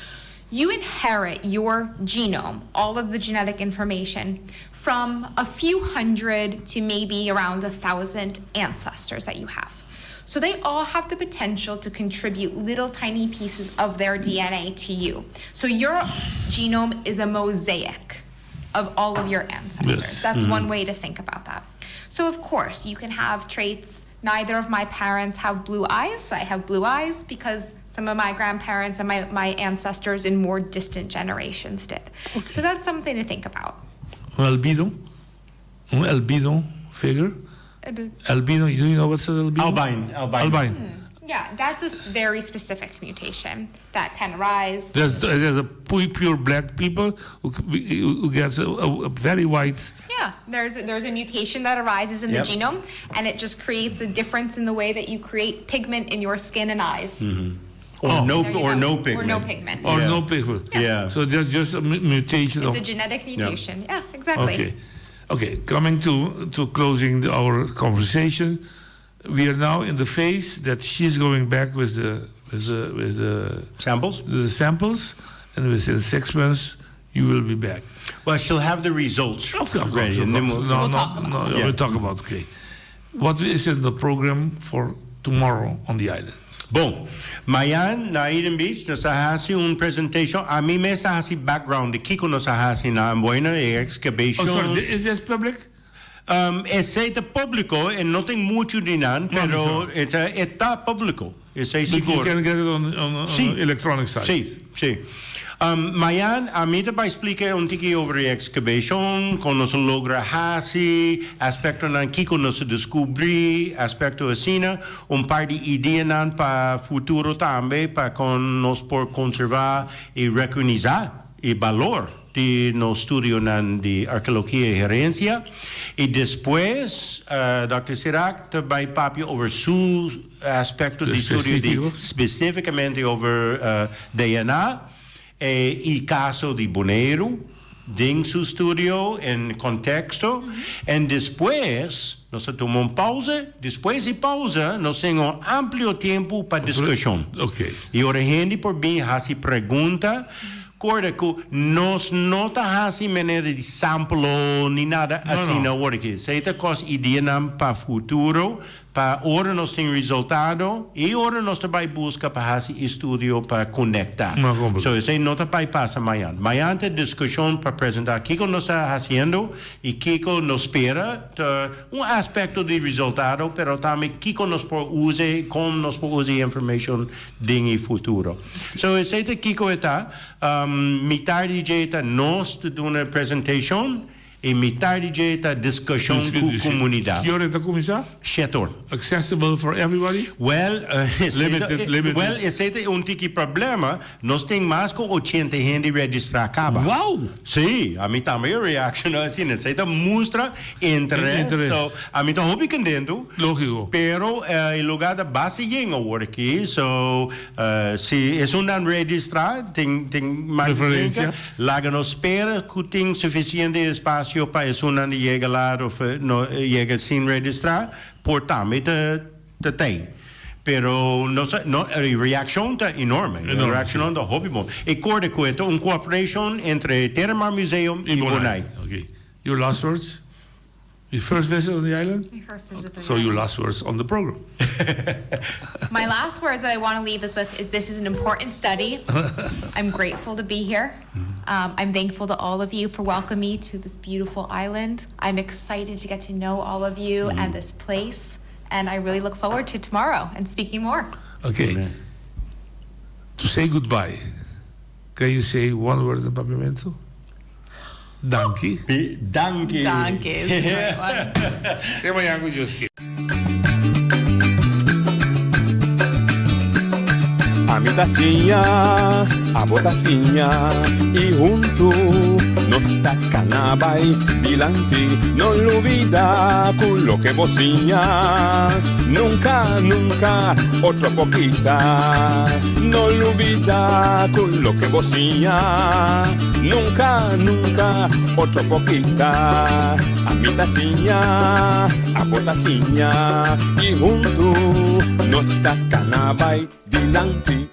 You inherit your genome, all of the genetic information, from a few hundred to maybe around a 1,000 ancestors that you have. So they all have the potential to contribute little tiny pieces of their DNA to you. So your genome is a mosaic of all of your ancestors. Yes. That's Mhm. one way to think about that. So of course, you can have traits. Neither of my parents have blue eyes. I have blue eyes because some of my grandparents and my, my ancestors in more distant generations did. So that's something to think about. Un albino, un albino figure. Albino, do you know what's an albino? Albine, albine. Albine. Yeah, that's a s- very specific mutation that can arise. There's, there's a pu- pure black people who, who gets a, a, a very white. Yeah, there's a, there's a mutation that arises in Yep. the genome, and it just creates a difference in the way that you create pigment in your skin and eyes. Or Oh. no, There you or go. no pigment. Or no pigment. Or Yeah. no pigment. Yeah. So just just a mu- mutation It's of a genetic mutation. Yeah, exactly. Okay. Okay, coming to, to closing the, our conversation, we are now in the phase that she's going back with the with the with the samples. The samples, and within six months you will be back. Well, she'll have the results Of course, ready, of and then course. we'll- no, We'll no, talk about no, it. Yeah. we'll talk about okay. What is in the program for tomorrow on the island? Bon, mañan na Eden Beach nos a hasi un presentation. Ami mes a hasi background di kiko nos a hasi na Amboina, e excavation. Oh, sorry, is this public? Um, esei ta públiko e no tin muchu di nan, pero e ta e ta públiko. Esei sigur. You can get it on on Sí. electronic site. Sí, sí. Um, mañan ami ta bai splika un tiki over e excavation, kon nos a logra hasi, aspektonan kiko nos a deskubrí, aspekto asina, un par di ideanan pa futuro tambe pa kon nos por konservá i rekonisá e balor di nos studionan di arkeologia i herensia. I despues Dòkter Sirak ta bai papia over su aspekto di studio di spesífikamente over DNA i kaso di Boneiru den su studio en konteksto. En despues nos ta tuma un pausa. Despues di pausa nos tin un amplio tempu pa diskushon. I ora hende por bin hasi pregunta. Corda cu nos no ta haci manera di sample ni nada asina awor aki. Esey ta cos ideanan pa futuro, pa ora nos tin resultado y ora nos ta bay busca pa haci estudio pa conecta. So esey no ta bay pasa mañan. Mañan ta discusion pa presenta kico nos ta haciendo y kico nos spera ta un aspecto di resultado, pero tambe kico nos por usa y con nos por usa e informacion den e futuro. So esey ta kico e ta. Mitar di dje ta nos ta duna presentacion y mitar di dje ta discusion cu comunidad. Ki ora e ta cuminsa? Shet or. Accessible for everybody? Well, Limited, limited. Well, esey ta un tiki problema. Nos tin mas cu ochenta hende registra caba. Wow! Sí, ami tambe a reacciona asina. Esey ta mustra interes. Interes. So, ami ta hopi contento. Lógico. Pero e lugar ta basta yen awor aki. So, si esunnan registra, tin tin mas Preferencia. denka. Laga nos spera cu tin suficiente espacio pa esunnan di yega laat of no yega sin registra, por tambe ta ta tey. Pero nos a no e reaccion ta enorme. E Enorme, reaccionnan ta hopi bon. E corda cu e ta un cooperation entre Terramar Museum Y y Bonai. Bonai. Okay. Your last words? Your first visit on the island? My first visit on the So your island. last words on the program. My last words that I want to leave us with is this is an important study. I'm grateful to be here. Um, I'm thankful to all of you for welcoming me to this beautiful island. I'm excited to get to know all of you and this place. And I really look forward to tomorrow and speaking more. Okay. To say goodbye, can you say one word in Papiamento? Danki. Danki. Danki is the right one. Te mañan cu Dios kier. Ami ta siña, abo ta siña y hunto nos ta cana bay dilanti. No lubida cu loke bo siña nunca, nunca otro por kita. No lubida cu loke bo siña nunca, nunca otro por kita. Ami ta siña, abo ta siña y hunto nos ta cana bay dilanti.